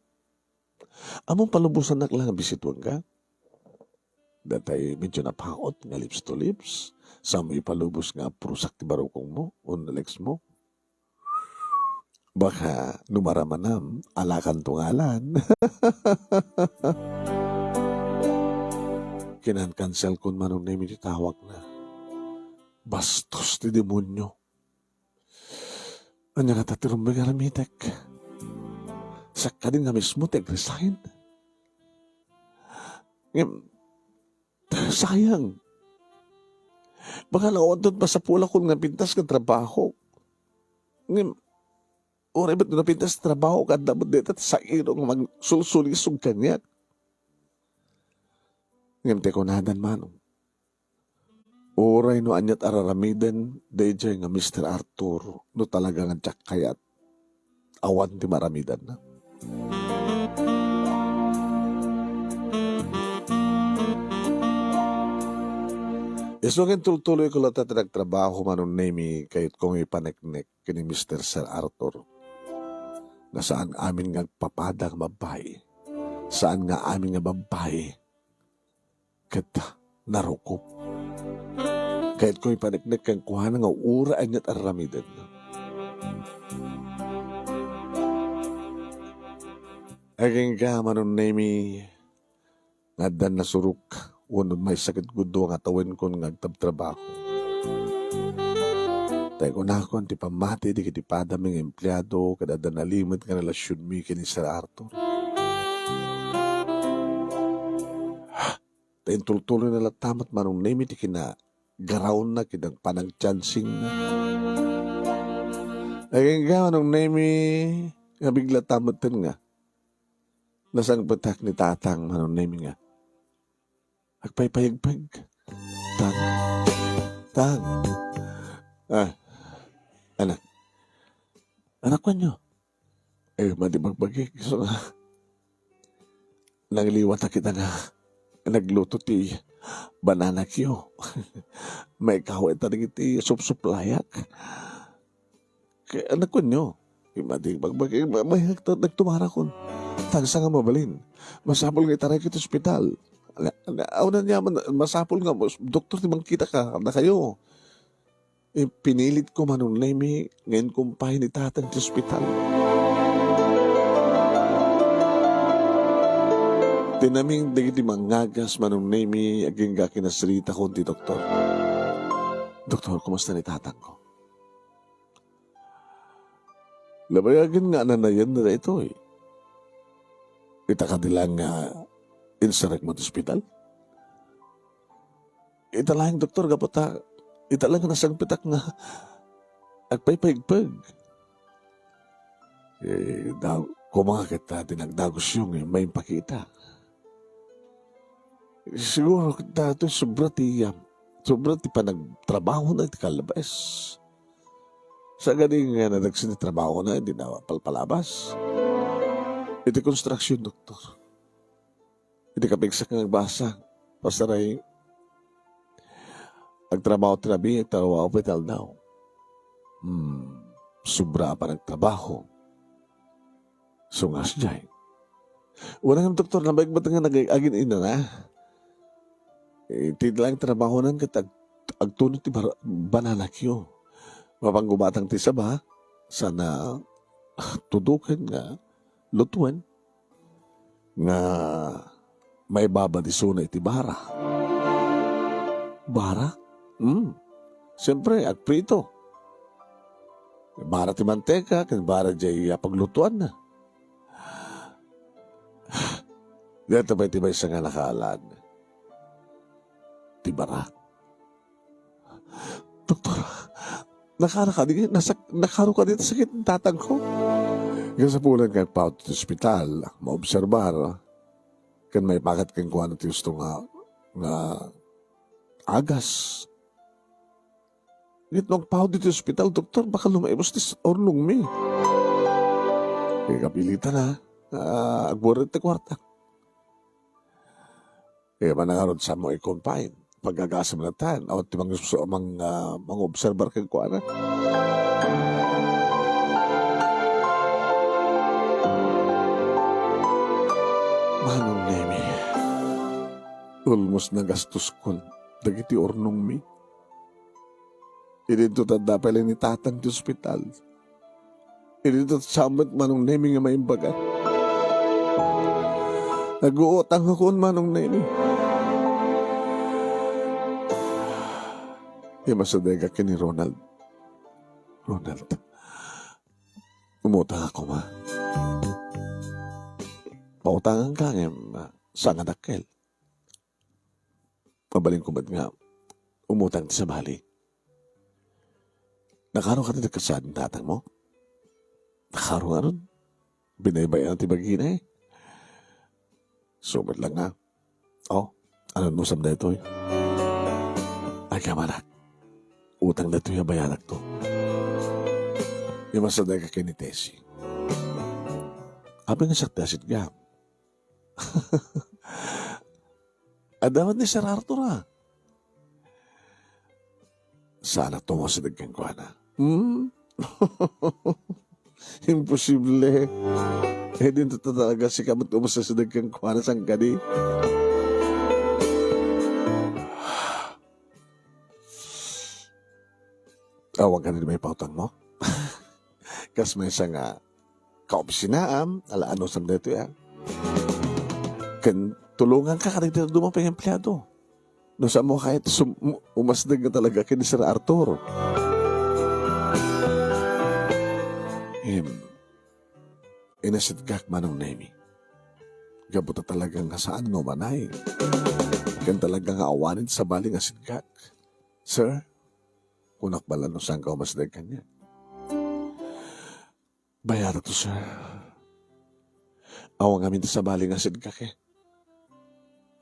Ammom, palubosannak la nga bisituenka. Datay medyo napaut nga lips to lips. Saanmo ipalubos nga aprusak ti barukongmo o naleks mo. Baka no maramanam, alakanto ngalan. Kinankanselkon, Manong Nemi, ti tawagna. Bastos ti demonio. Ania ngata ti rumbeng nga aramidek? Siak kadi nga mismo ti ag-resign? Ngem, sayang. Baka no awan masapulakon nga napintas nga trabaho. Ngem, uray met no napintas nga trabaho, adda met dayta ti sairo nga magsulsulisog kaniak. Ngem ti kunadan, Manong, uray no aniat a raramiden daydiay nga Mister Arturo, no talaga nga diak kayat, awan ti maaramidanna. Isu nga intultuloyko latta ti nagtrabaho, Manong Nemi, kayatko nga ipaneknek ken ni Mister Sir Arthur nga saan amin nga agpapada nga babbai. Saan nga amin nga babbai ket narukop. Kayatko ipaneknek kenkuana nga uray aniat a raramiden. Agingga, Manong Nemi, nga addan nasurok wenno maysa ket gudua nga tawenkon nga agtabtrabaho. Tay kunakon ti pammati dagiti padami nga empleado ket adda nalimed nga relasionmi ken ni Sir Arthur. Ta intultuloyna latta met, Manong Nemi, ti kinagarawna ken panagchansingna. Agingga, Manong Nemi, nga bigla ta metten nga nasangpetak ni Tatang, Manong Nemi, nga agpaypayegpeg. Tang. Tang. Ah, anak. Anak, kuanyo? Eh, madi bagbagi. So, nangliwat a kita nga nagluto ti banana cue. Maikawet ta dagiti supsuplayak. Kay, anak, kuanyo? Madi bagbagi, ma-, may nagtu-, nagtumarakon. Tagsa nga mabalin. Masapul nga itarayka iti ospital. Ala, ala, awan aniaman, masapul nga mas-, doktor ti mangkitaka, dakayo. Eh, pinilitko, Manong Nemi, nga inkumpay ni Tatang ti ospital. Inamin dagiti mangngagas, Manong Nemi, agingga kinasritakon ti doktor. "Doktor, kumusta ni tatangko?" "Labayagen nga ananayanna daytoy. Ita kadi laeng nga insarek met ospital?" "Ita laeng, doktor, gapu ta ita laeng nga nasangpetak nga agpaypayegpeg." Eh, da-, koma nga ket, ah, dinagdagusyo nga maimpakita. Siguro ket daytoy sobra ti, ah, sobra ti panagtrabahona iti kalabas. Sagadi nga nadagsen ti trabahona, di na palpalabas. Iti construction, doktor. Iti kapigsak nga agbasa, Pastor Ray, agtrabaho ti rabii, agtrabaho pay ti aldaw. Hmm, sobra a panagtrabaho. So, nga sadiay. Wen ngem, doktor, nabayag met nga nag-, agin-inana. Iti laeng trabahonan ket ag-, agtunot ti bar-, bananakyo. Mapanggubatang ti saba, sana tudoken nga lutuen nga maibabadisona iti bara. Bara? Hmm. Siyempre, agprito. Bara ti manteka, ken bara diay paglutoanna. Dayta pay ti maysa nga nakaalag ti bara. "Doktor, nakaro kadi, nasak-, nakaro kadi ti sakit ni tatangko?" Kasapulan nga agpaut ti ospital, maobserbar, ken maipakat kenkuana ti husto nga, nga agas. Ket no agpaut ti ospital, doktor, baka lumaibos ti s-, urnongmi. Kaya kapilitan na, ah, agburet ti kuarta. Eh, manangarud sa mo i-confine. Pag-agasem latta, awan ti mang-, mang-, ah, mangobserbar kenkuana. Manong Nemi, almost nagastoskon dagiti urnongmi. Idinto ta adda pay laeng ni tatang ti ospital. Idinto ta saan met Manong Nemi nga maimbaga. Nag-uutang akon, Manong Nemi. Imasidegak ken ni Ronald. Ronald, umutang ako, ma. Pautangan ka, ngem, ah, saan nga dakkel? Mabalinko met nga umutang ti sabali. Nakaro ka ti nagkasaan ni tatang mo? Nakaro nga nun. Binaybay-an ti bagina, eh. Sumet lang nga. Oh, ano nusam daytoy? Ay, kamanak. Utang daytoy a bayanak to. Imasidegak ken ni Tessie. Apay nga siak ti asidegak? Adda met ni Sir Arthur, a. Saanak ti umasideg kenkuana. Hmm? Imposible. Eh, dinto ta talaga sika met umasideg kenkuana, saan kadi? Awan kadi maipautang mo? Kas maysa nga kaopisinaam, ala, ano, saan daytoy, a? Ken tulonganka kadagiti dadduma pay nga empleyado. No saan mo kayat sum-, umasideg nga talaga ken ni Sir Arthur. Em, inasidegak, Manong Nemi. Gapu ta talaga nga saan nga umanay. Ken talaga nga awanen ti sabali nga asidegak. Sir, kunak bala no saanka umasideg kaniak. Bayarak to, sir. Awan ngamin ti sabali nga asidegak, e.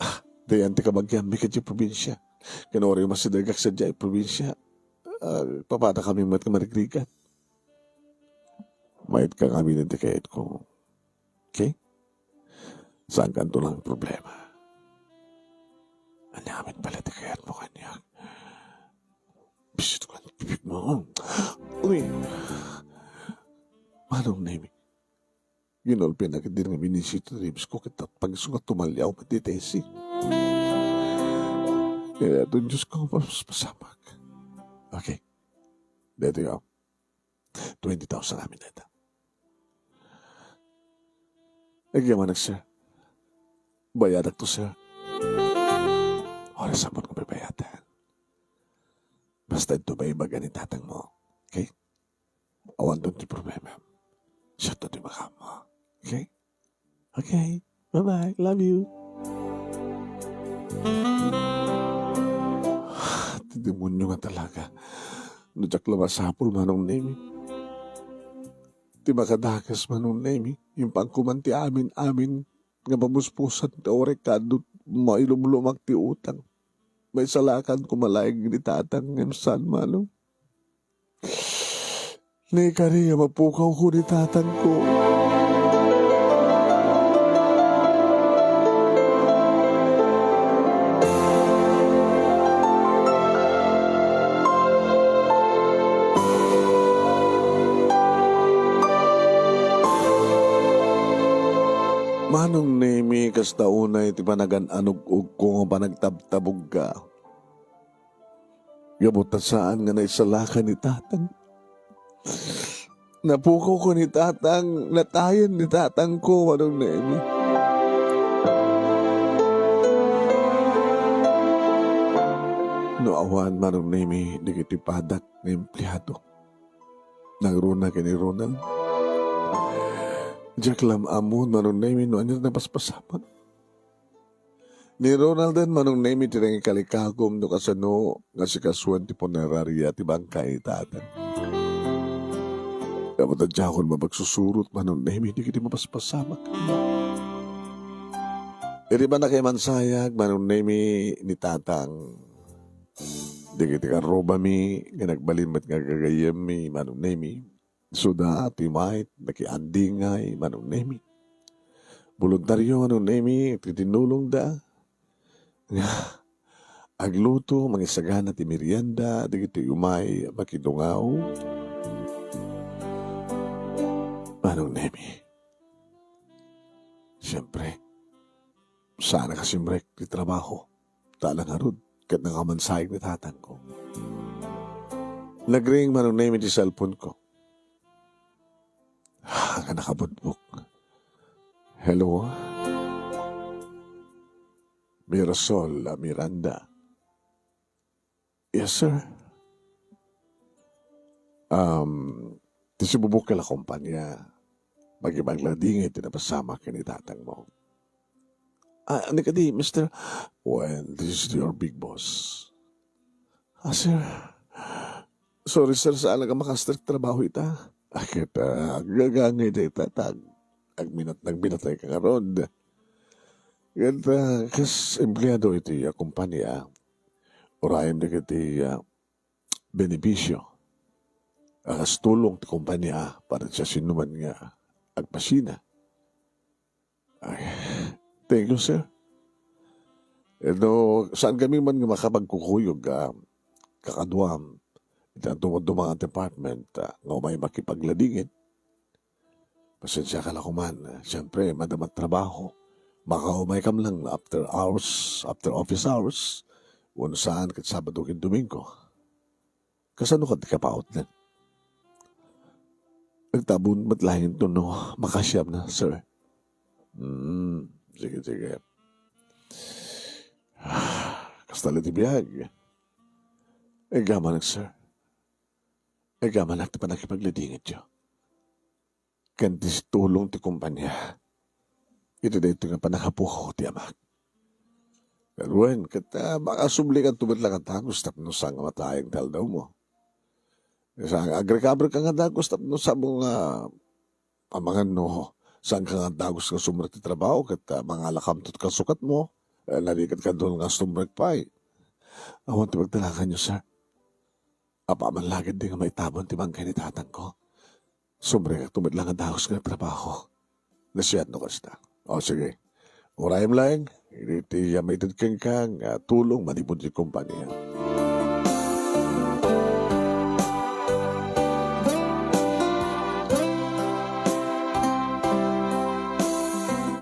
Ah, diay ti kabagianmi idiay probinsia. Ken uray umasidegak sadiay probinsia, ah, papadakami met nga marigrigat. Maitka ngamin ti kayatko. Okay? Saankanto lang problema. Ania ngamin pay ti kayatmo kaniak? Bisit ko ang pipik mo. Uy! Manong Nemi, ginulpinak iti nga minisito ti ribs ko, ket pag-isu nga tumaliaw met ti Tessie. Kaya ito, Diyos ko, paspasamak. Okay. Dito yun. Twenty thousand amin dayta. Agyamanak, sir. Bayadak to, sir. Oras ammon nga babayatan. Basta ito maibaga ni tatang mo. Okay? Awan to ti problema. Siya to ti makam mo. Okay? Okay. Bye-bye. Love you. Ti demonyo nga talaga. No diak la masapul, Manong Nemi. Ti makadakes, Manong Nemi. Impangko man ti amin-amin nga pamuspusan ti awaray kadut, mailumlumak ti utang. Maisalakan ko malaeng ni tatang ngem saan, Manong. Ni kari nga mapukaw ko ni tatang ko. Manong Nemi, kasta unay ti panagan-anug-ugko nga panagtabtabugka. Gapu ta saan nga naisalakan ni tatang. Napukaw ko ni tatang, natayen ni tatang ko, Manong Nemi. No awan, Manong Nemi, dagiti padak nga empleado. Nangruna ken ni Ronald. Diak la am-ammon, Manong Nemi, no ania ti napaspasamak. Ni Ronald, Manong Nemi, ti nangikalikagum no kasano nga sikasuan ti punerarya ti bangkay ni tatang. Gapu ta diakon mapagsusurot, Manong Nemi, dagiti mapaspasamak. Idi pannakaimansayag, Manong Nemi, ni tatang, dagiti karrubami nga nagbalin met nga gagayyemmi, Manong Nemi, isuda ti umay, nakiandingay, Manong Nemi. Boluntario, Manong Nemi, ti tinulongda nga agluto, mangisagana ti merienda dagiti umay makidungaw. Manong Nemi, siempre, saan a kasimrek ti trabaho. Ta la ngarud, ket nangamansayag ni tatangko. Nagring, Manong Nemi, ti cellphone ko. Nga nakabutbok. Hello? Mirasol a Miranda. Yes, sir. Um, ti sibubukkel a kompanya, makipagladingit ti napasamak ken ni tatang mo. Ah, ni kadi, mister? Well, this is your big boss. Ah, sir. Sorry, sir, saan nga makastrek trabaho ita. Ah, ket, ah, agagangay dayta, ta ag-, agminat-, nagminatay ka ngarud. Ket, ah, kas empleado iti, ah, kompanya, urayem dagiti, ah, benepisio a kas tulong ti kompanya para sa sinuman nga agpasina. Ay, thank you, sir. Eh, no, saan kami man nga makapagkukuyog, ah, kakaduam, iti dumduma nga department, ah, nga umay makipagladingit? Pasensya ka la koman, ah, siyempre, madama ti trabaho. Makaumay kam lang after hours, after office hours, wenno saan ket Sabado ken Domingo. Kasano kadi ti kapautna? Agtabon met laeng to no makasiamna, sir. Hmm, sige, sige. Kasta la ti biag. Igamanak, sir. Igamanak ti pannakipagladingityo ken ti tulong ti kompanya iti daytoy nga pannakapukaw ti amak. Ket wen, ket, ah, makasubli kanto met la nga dagus tapno saan nga matayag ti aldawmo. Saan nga agrecover ka nga dagus tapno saan nga amangan no saan ka nga dagus nga sumrek ti trabaho ket, ah, mangala kamto ti kasukatmo, eh, narigat ka doon nga sumrek pay. Awan ti pagdalaganyo, sir. Apaman la ketdi nga maitabon ti bangkay ni tatangko. Sumrekakto met la nga dagus nga trabaho. Nasiat no kasta. O, sige. Urayem laeng, iti, ah, maited kenka nga tulong manipud ti kompania.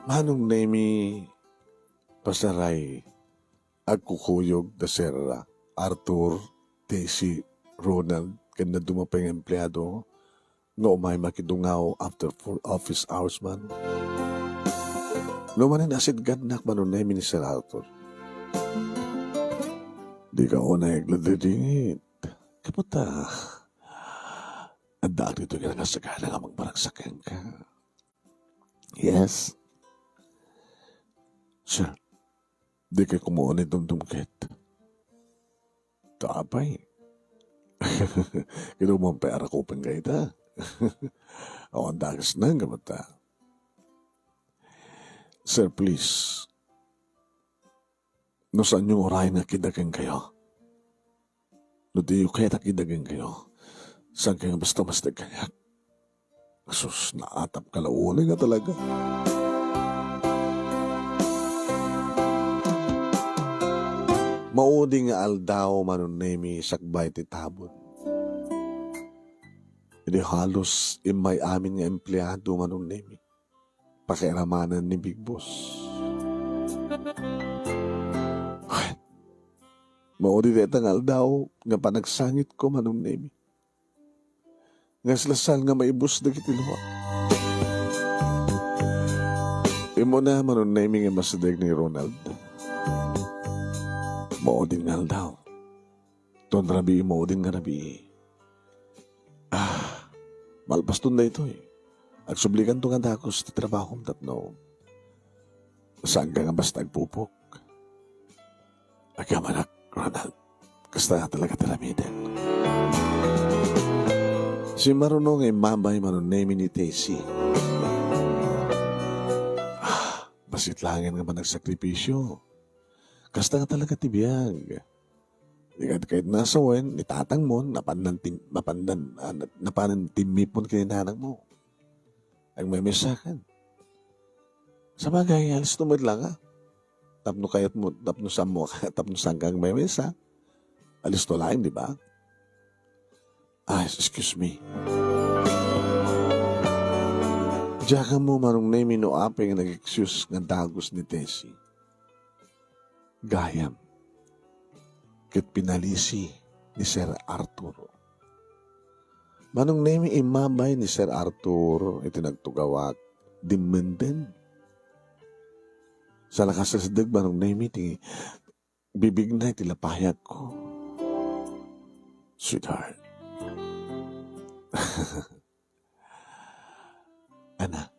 Manong Nemi, Pastor Ray, agkukuyog da Sir Arthur, Tessie, Ronald, ken dadduma pay nga empleado nga umay makidungaw after four office hours man. No manen a sitgannak, Manong Nemi, ni Sir Arthur, dika unay agladingit. Kaputa, adda ditoy nga nakasagana nga mangbaragsak kenka. Yes. Sir, dikay koma unay dumdumket. Ta apay? Kinumam pay a rakupenka ita. Awan dakes na, kaputa. Sir, please. No saanyo nga urayen nga agkidda kenkayo. No diyo kayat a kidda kenkayo, saan kayo nga basta-basta kaniak? Sus, naatap ka la unay nga talaga. Maudi nga aldaw, Manong Nemi, sakbay ti tabon. Idi halos immay amin nga empleado, Manong Nemi, pakiaramanan ni Big Boss. Ay, maudi dayta nga aldaw nga panagsangitko, Manong Nemi. Nga slasal nga maibus dagiti luak. Immuna, Manong Nemi, nga masdeg ni Ronald. Maudi nga aldaw. Ton rabii, maudi nga rabii. Ah, malpaston daytoy. Agsublikanto nga dagus ti trabahom tapno saanka nga basta agpupok. Agyamanak, Ronald. Kasta nga talaga ti aramidek. Simmaruno nga immabay, Manong Nemi, ni Tessie. Ah, bassit laeng nga managsakripisio. Kasta nga talaga ti biag. Di kayat, kayat nga sawen, ni tatangmo, napannan tim-, napannan, ah, na-, napannan timmipon ken ni nanangmo. Agmemesakan. Sabagay, alisto met laeng, ah. Tapno kayatmo, tapno saanmo, tapno saanka agmemesa. Alisto laeng, di ba? Ah, excuse me. Diak ammo, Manong Nemi, no apay nga nag-excuse nga dagus ni Tessie. Gayam, ket pinalisi ni Sir Arthur. Manong Nemi, immabay ni Sir Arthur iti nagtugawak, dimmenden. Salakasasdeg, Manong Nemi, ti bibigna iti lapayagko. Sweetheart. Anak,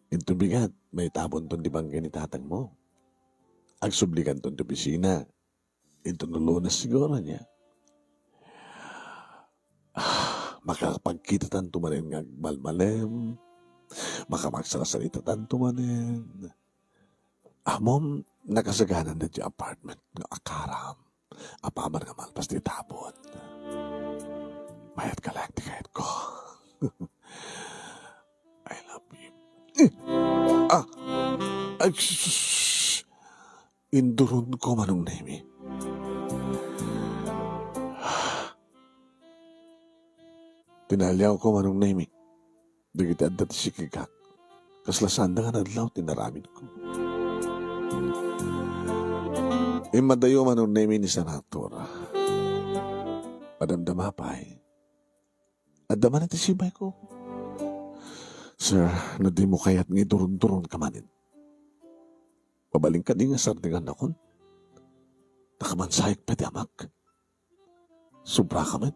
inton bigat, maitabonton ti bangkay ni tatangmo. Agsublikanton ti opisina. Inton Lunes siguro ania. Ah, makapagkitatanto manen nga agmalmalem. Makapagsarsaritatanto manen. Ammom, nakasagana daytoy apartment nga akaram. Apaman nga malpas ti tabon. Mayat ka laeng ti kayatko. I love you. Ah! Ay, sus! Induronko, Manong Nemi. Tinaliawko, Manong Nemi. Dagiti adda ti sikegak, kasla saanda nga nadlaw ti inaramidko. Immadayo, Manong Nemi, ni Sir Arthur. Madamdama pay. Adda man iti sibayko. Sir, no dimo kayat nga iduronduronka manen, mabalin kadi nga sardengannakon? Ta kamansayek pay ti amak. Sobraka met.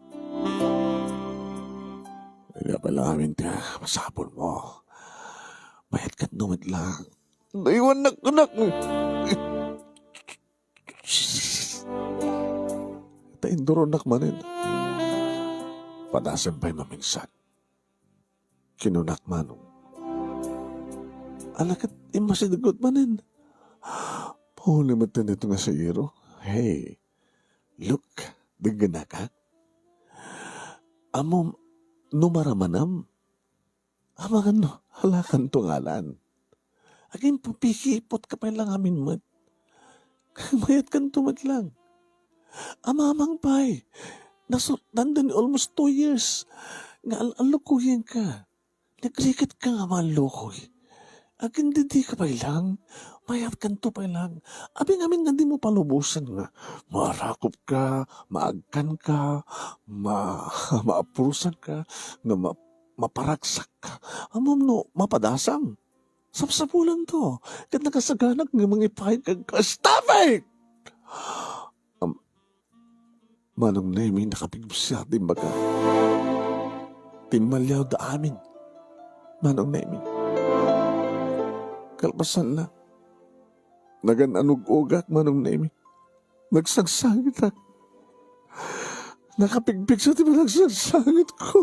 Ania pay la amin ti masapulmo. Mayat kanto met laeng. Naiwannak, anak. Ta induronnak manen. Padasem pay maminsan. Kinunak, Manong. Ala ket immasidegko manen. Pauli met daytoy nga sairo. Hey, look, denggennak, ha? Ammom, no maramanem, amangan no, alakanto ngalan. Agin, pikiputka pay laeng amin met. Mayat kanto met laeng. Amamang pay. Nasur-, nandun almost two years nga al-, allukuyenka. Nagriketka nga mallukoy. Agin, didika pay laeng. Mayat kanto pay laeng. Amin-amin nga dimo palubosen nga maarakopka, maagkanka, ma-, maapurosanka, nga ma-, maparagsakka. Ammom no mapadasam. Sapsapulanto, ket nakasaganak nga mangipayag kenka. Stop it! Am, Manong Nemi, nakapigsa ti imbaga. Timmaliawda amin, Manong Nemi. Kalpasanna, nagan-anug-ugak, Manong Nemi. Nagsangsangitak. Nakapigpigsa ti panagsangsangitko.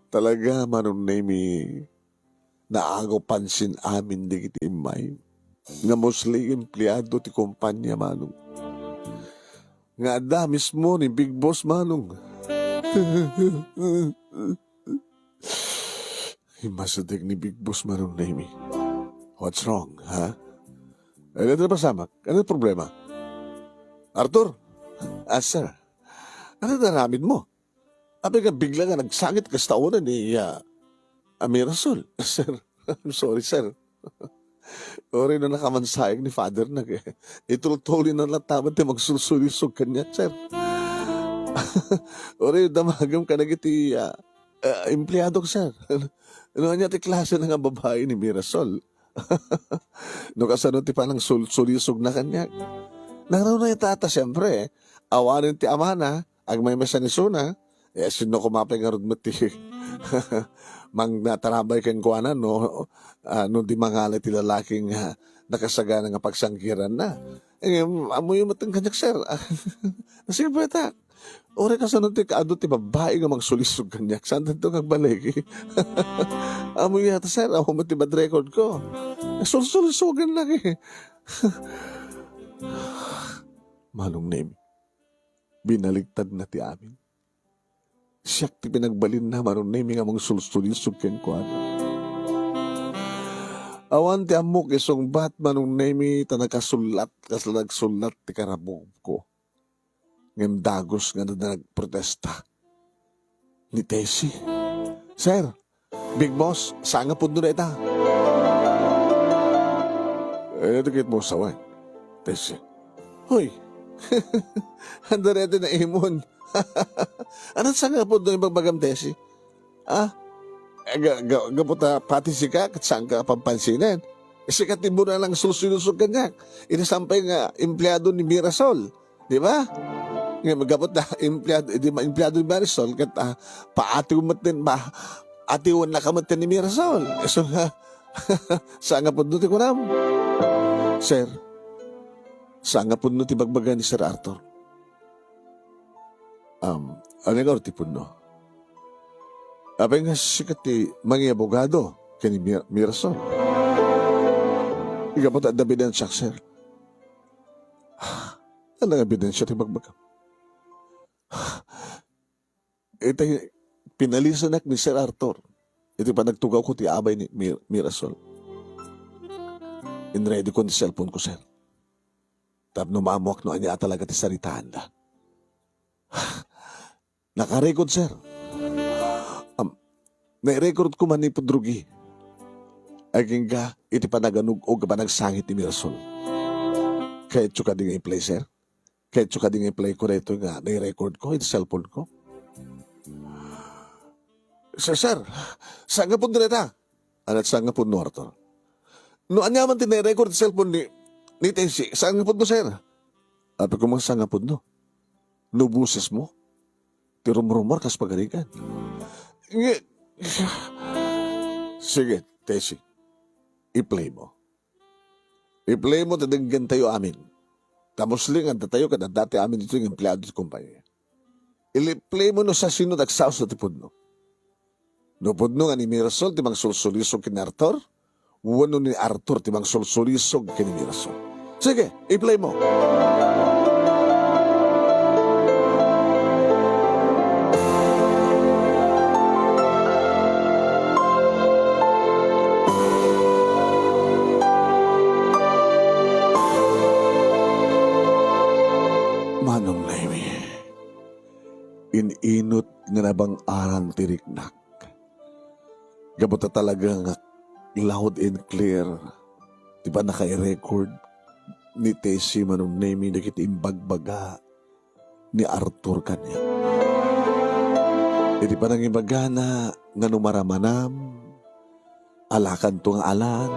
Talaga, Manong Nemi, naagaw pansin amin dagiti immay nga mostly empleado ti kompania, Manong. Nga adda mismo ni Big Boss, Manong. Immasideg ni Big Boss, Manong Nemi. What's wrong, ha? Ano ti napasamak? Ano ti problema? Arthur? Ah, sir. Ano ti aramid mo? Apay nga bigla nga nagsangit kasta una ni, ah, Amirasol. Sir, I'm sorry, sir. Uray no nakamansayag ni Father na, eh. Itultuloy na lang taman ti magsulsulisog kaniak, sir. Uray damagem kadagiti, ah, ah, empleadok, sir. No ania ti klase na nga babai ni Mirasol? No kasano ti panangsulsulisog na kaniak? Nangruna ita ta, siempre, awanen ti amana, agmaymaysa ni Suna, eh, sino koma pay ngarud met ti mangnatarabay kenkuana no, ah, no di mangala ti lalaki nga nakasagana nga pagsangkiranna. Eh, amoyo met kaniak, sir. Sige, pwede. Uray kasano ti kaadu ti babbai nga mangsulisog kaniak, saan daytoy nga agbalik? Amoyo ata, sir, awan met ti bad record ko. Sulsulisogan lang eh. Manong Nemi, binaliktad na ti amin. Siak ti pinagbalinna, Manong Nemi, nga mangsulsulisog kenkuana. Awan ti ammok isungbat, Manong Nemi, ta nakasullat, kasla nagsullat ti karabubko. Ngem dagus nga adda nagprotesta. Ni Tessie. Sir, Big Boss, sangapudno dayta. Eh, dikit mo sawen, Tessie. Hoy! Adda dayta naimon. Ano sangapudno ibagbagam, Tessie? Ah? Eh, ga-, ga-, gapu ta pati sika, ket saanka a pampansinen. Sika ti buno a nangsulsulisog kaniak. Idi sampay nga empleado ni Mirasol. Di ba? Nga gapu ta empleado, di ma-, empleado ni Mirasol, ket, ah, paatiw met din, ba? Atiwennaka met ni Mirasol. So nga, sangapudno ti kunam. Sir, sangapudno ti bagbaga ni Sir Arthur. Um, ania nga ti pudno? Apay nga sika ti mangiabogado ken ni Mir-, Mirasol? Gapu ta adda ebidensiak, sir. Ania nga ebidensia ti bagbagam? Iti pinalisanak ni Sir Arthur iti panagtugawko ti abay ni Mir-, Mirasol. Inready ko ni cellphone ko, sir. Tapno maamuak no ania talaga ti saritaanda. Nakarecord, sir. Am, nairecord ko manipud rugi. Agingga iti panaganug-og a panagsangit ni Mirasol. Kayatyo kadi nga i-play, sir? Kayatyo kadi nga i-play ko daytoy nga nairecord ko iti cellphone ko? Sir, sir, sangapudno dayta. Ania ti sangapudno, Arthur? No ania man ti nairecord iti cellphone ni, ni Tessie, sangapudno, sir. Apay koma sangapudno? No boses mo, ti rumrumor kas pagarigan. Nge-, sige, Tessie, i-play mo. I-play mo ta denggentayo amin. Ta mostly nga addatayo ket adda ti amin ditoy nga empleado ti kompania. I-play mo no sasino ti agsausa ti pudno. No pudno nga ni Mirasol ti mangsulsulisog ken ni Arthur, wenno ni Arthur ti mangsulsulisog ken ni Mirasol. Sige, i-play mo. nabang-aran ti riknak. Gapu ta talaga nga loud and clear ti pannakairecord ni Tessie Manong Nemi dagiti imbagbaga ni Arthur kaniak. Iti panangibagana nga no maramanam, alakanto nga alan,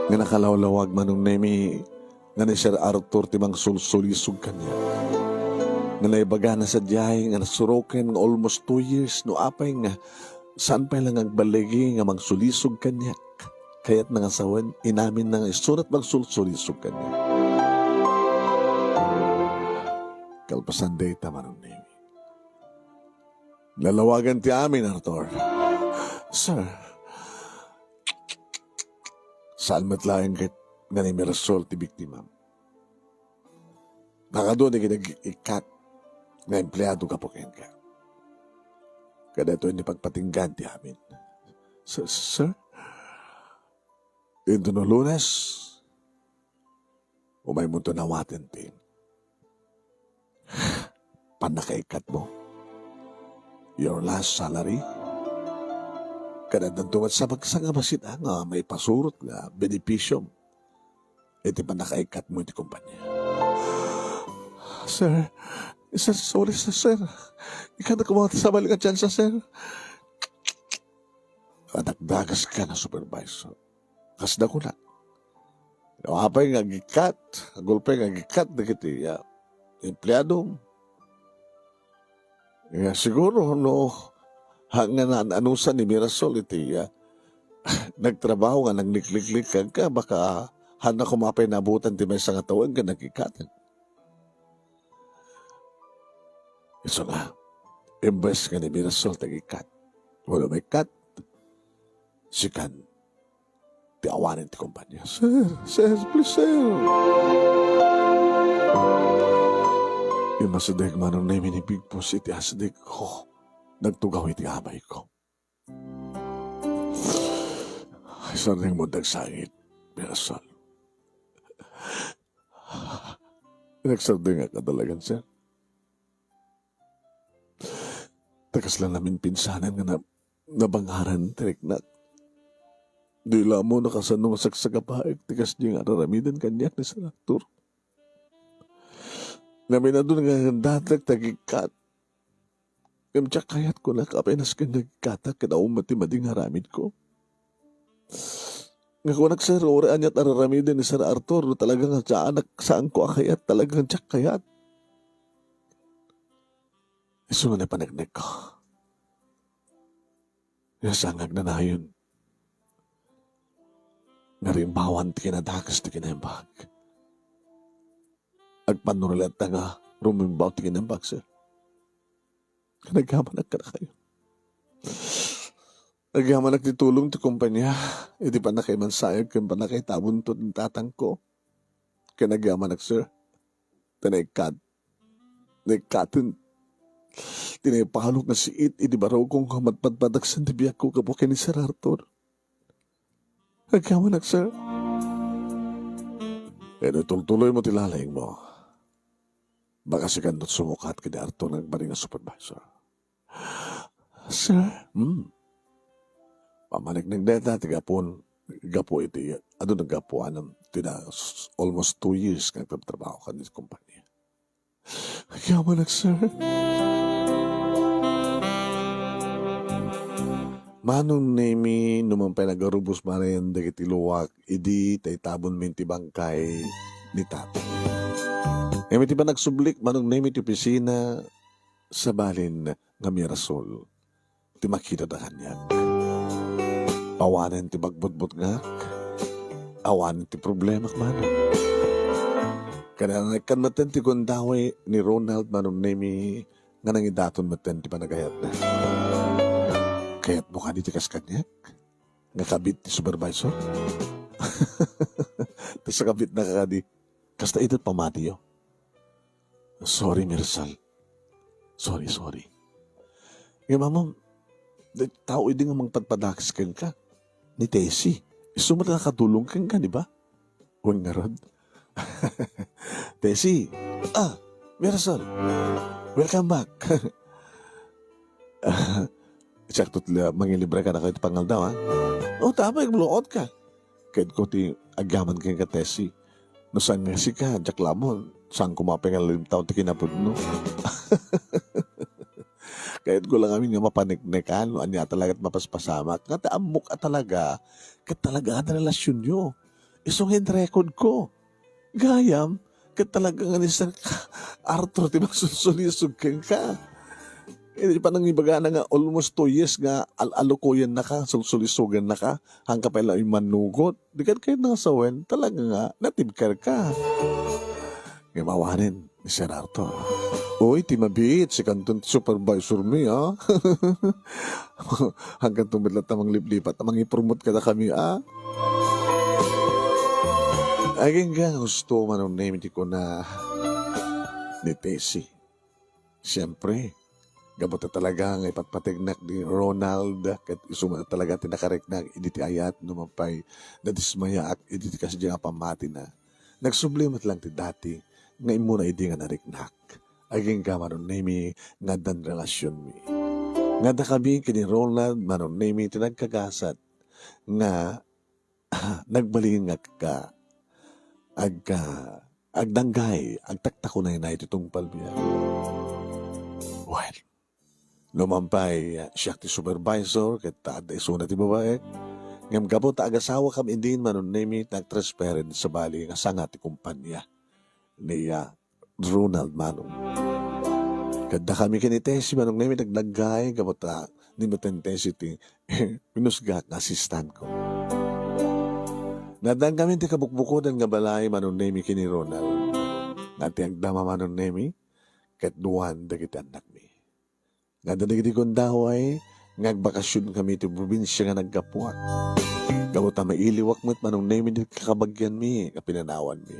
nga nakalawlawag Manong Nemi nga ni Sir Arthur ti mangsulsulisog kaniak. Nga naibagana sadiay nga nasuroken nga almost two years no apay nga saan pay la nga agballigi nga mangsulisog kaniak. Kayatna nga sawen, inaminna nga isunat mangsulsulisog kaniak. Kalpasan dayta Manong Nemi, nalawagan ti amin, Arthur. Sir, saan met laeng ket nga ni Mirasol ti biktima. Nakadua dagiti nag-ikkat nga empleado gapu kenka. Kadaytoy ni pagpatinggan ti amin. Sir, sir? Inton no Lunes, umaymonto nawaten ti pannakaikkatmo. Your last salary? Kadaddanto met sa bagsa nga bassit, ah, nga maipasurot nga benepisio iti pannakaikkatmo iti kompania. Sir, sir, sorry, sir, sir. Ikana koma ti sabali nga tsansa, sir. Adakdagas ka na, supervisor. Kasda kuna. No apay nga agikkat, agulpay nga agikkat dagiti, ah, empleado. Ya, siguro no, ha, nga naan-anusan ni Mirasol iti, ah, nagtrabaho nga naglikliklik kenka, baka haanna koma pay naabutan ti maysa nga tawen ken nagikkaten. Isu nga, imbes nga ni Mirasol ti agikkat, wala maikkat, sikan ti awanen ti kompania. Sir, sir, please, sir. Immasideg Manong Nemi ni Big Boss iti asidegko. Nagtugaw iti abayko. Ay, sareng mo dagsangit, Mirasol. Nagsardengak a talagan, sir. Ta kasla namin pinsanan nga na-, nabangaran ti riknak. Di la ammo nakasano nga sagsagabaek ti kasdi nga ar-aramiden kaniak ni Sir Arthur. Naminadun nga agdandatek ti agikkat. Ngem diak kayat kunak a apay nasken nga agikkatak ket awan met ti madi nga aramidko. Nga kunak, sir, uray aniat ar-aramiden ni Sir Arthur, no talaga nga saanak, saanko a kayat, talaga nga diak kayat. Isu nga napaneknekko. Nga saan nga agnanayon nga rimbawan ti kinadakes ti kinaimbag. Agpannuril latta nga rumimbaw ti kinaimbag, sir. Nagyamanak kadakayo. Nagyamanak ti tulong ti kompania iti pannakaimansayeg ken pannakaitabonto ti tatangko. Ken nagyamanak, sir, ta naikkat, naikkaten ti naipalok nga siit iti barukko nga matpadpadaksan ti biagko gapu ken ni Sir Arthur. Nagyamanak, sir. Ken no itultuloymo ti lalaingmo, baka sikanto ti sumukat ken ni Arthur nga agbalin nga supervisor. Sir? Hmm. Pamaneknek dayta ti gapun, gapu iti, adu naggapuanan ti na, s-, almost two years nga agtratrabaho ken ni kompania. Agyamanak, sir. Manong Nemi, numan pay nagarubos manen dagiti luak, idi taytabonmi ti bangkay ni tatay. Ngem iti panagsublik, Manong Nemi, ti opisina, sabalin nga Mirasol ti makitada kaniak. Awanen ti pagbutbutngak, awanen ti problemak, Manong. Ken naikkan metten ti gundaway ni Ronald, Manong Nemi, nga nangidaton metten ti panagayatna. Kayatmo kadi ti kas kaniak? Nga kabit ti supervisor? Ta sakabitnaka kadi, kasta iti pamatiyo. Sorry, Mirasol. Sorry, sorry. Ngem ammom, ti tao idi nga mangpadpadakes kenka, ni Tessie. Isu met a nakatulong kenka, di ba? Wen ngarud. Tessie, ah, Mirasol, welcome back. Siak ti mangilibre kadakayo iti pangaldaw, ha? O, tapay, agluot ka. Ket ko ti agyaman kenka, Tessie. No saan nga sika, diak laeng, saan koma pay nga lalimtaw ti kinapudno. Kayatko lang amin nga mapaneknekan, no ania talaga ti mapaspasamak. Nga ti ammok a talaga, ket talaga nga ti relasyonyo. Isu nga in-record ko. Gayam, ket talaga nga ni Sir Arthur ti mangsulsulisog kenka. Iti panangibagana nga almost two years nga al-, alukuyennaka, sulsulisogennaka, haanka pay la immanugot. Di kad kayat nga sawen, talaga nga natibker ka. Nga mawanen ni Sir Arthur. Uy, ti mabiit, sikanton ti supervisor mi, ah. Haankanto met latta mangliplipat, mangipromote kadakami, ah. Agingga nga husto, Manong Nemi, ti kuna ni Tessie. Siempre, gapu ta talaga nga ipatpategnak ni Ronald, ket isu met talaga ti nakariknak idi ti ayat, no mapay nadismayaak idi ti kasdi nga pammatina. Nagsubli met lang ti dati nga immuna idi nga nariknak. Agingga, Manong Nemi, nga addan relasionmi. Nga dakami ken ni Ronald, Manong Nemi, ti nagkagasat nga nagbalin nga agka-, agka-, agdanggay, agtaktakunayna iti tungpal biag. Well, no mapay, siak ti supervisor, ket ta adda isuna ti babaek. Ngem gapu ta agasawakami idin, Manong Nemi, nagtransferendak sabali nga sanga ti kumpanya ni, ah, Ronald, Manong. Ket dakami ken ni Tessie, Manong Nemi, nagdanggay, gapu ta ni Meten Tessie ti inusgak nga asistanko. Naddankami ti kabukbukodan nga balay, Manong Nemi, ken ni Ronald. Nga ti agdama, Manong Nemi, ket duan dagiti annakmi. Nga adda dagiti gundaway nga agbakasionkami iti probinsia nga naggapuak. Gapu ta mailiwak met, Manong Nemi, ti kakabagianmi nga pinanawanmi.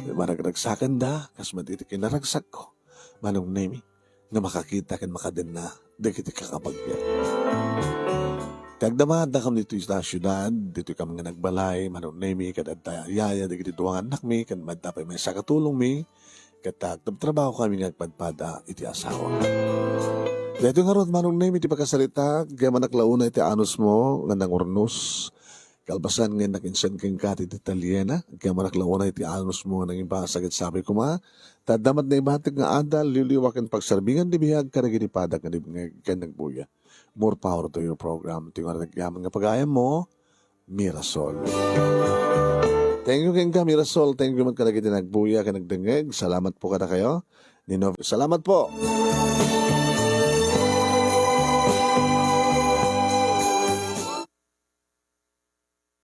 Maragsaksakda, kas met iti kinaragsakko, Manong Nemi, nga makakita ken makadenna dagiti kakabagian. Ti agdama, addakam ditoy ita siudad, ditoy kam nga nagbalay, Manong Nemi, ket adda yaya dagiti dua nga annakmi, ken adda pay maysa a katulongmi, ket agtrabtrabahokami nga agpadpada iti asawa. Daytoy ngarud, Manong Nemi, ti pakasaritak, agyamanak la unay iti anusmo nga nangurnos. Kalpasan nga innak insan kenka ti detalyena, agyamanak la unay iti anusmo nga nangibasa ket sabi koma, ta adda met naibatik nga adal, liwliwa ken pagserbingan ti biag kadagiti padak nga nibngeg ken nagbuya. More power to your program. Ti ngarud, agyaman nga pagayammo, Mirasol. Thank you kenka, Mirasol. Thank you met kadagiti nagbuya ken nagdengngeg. Salamat po kadakayo. Nino, salamat po.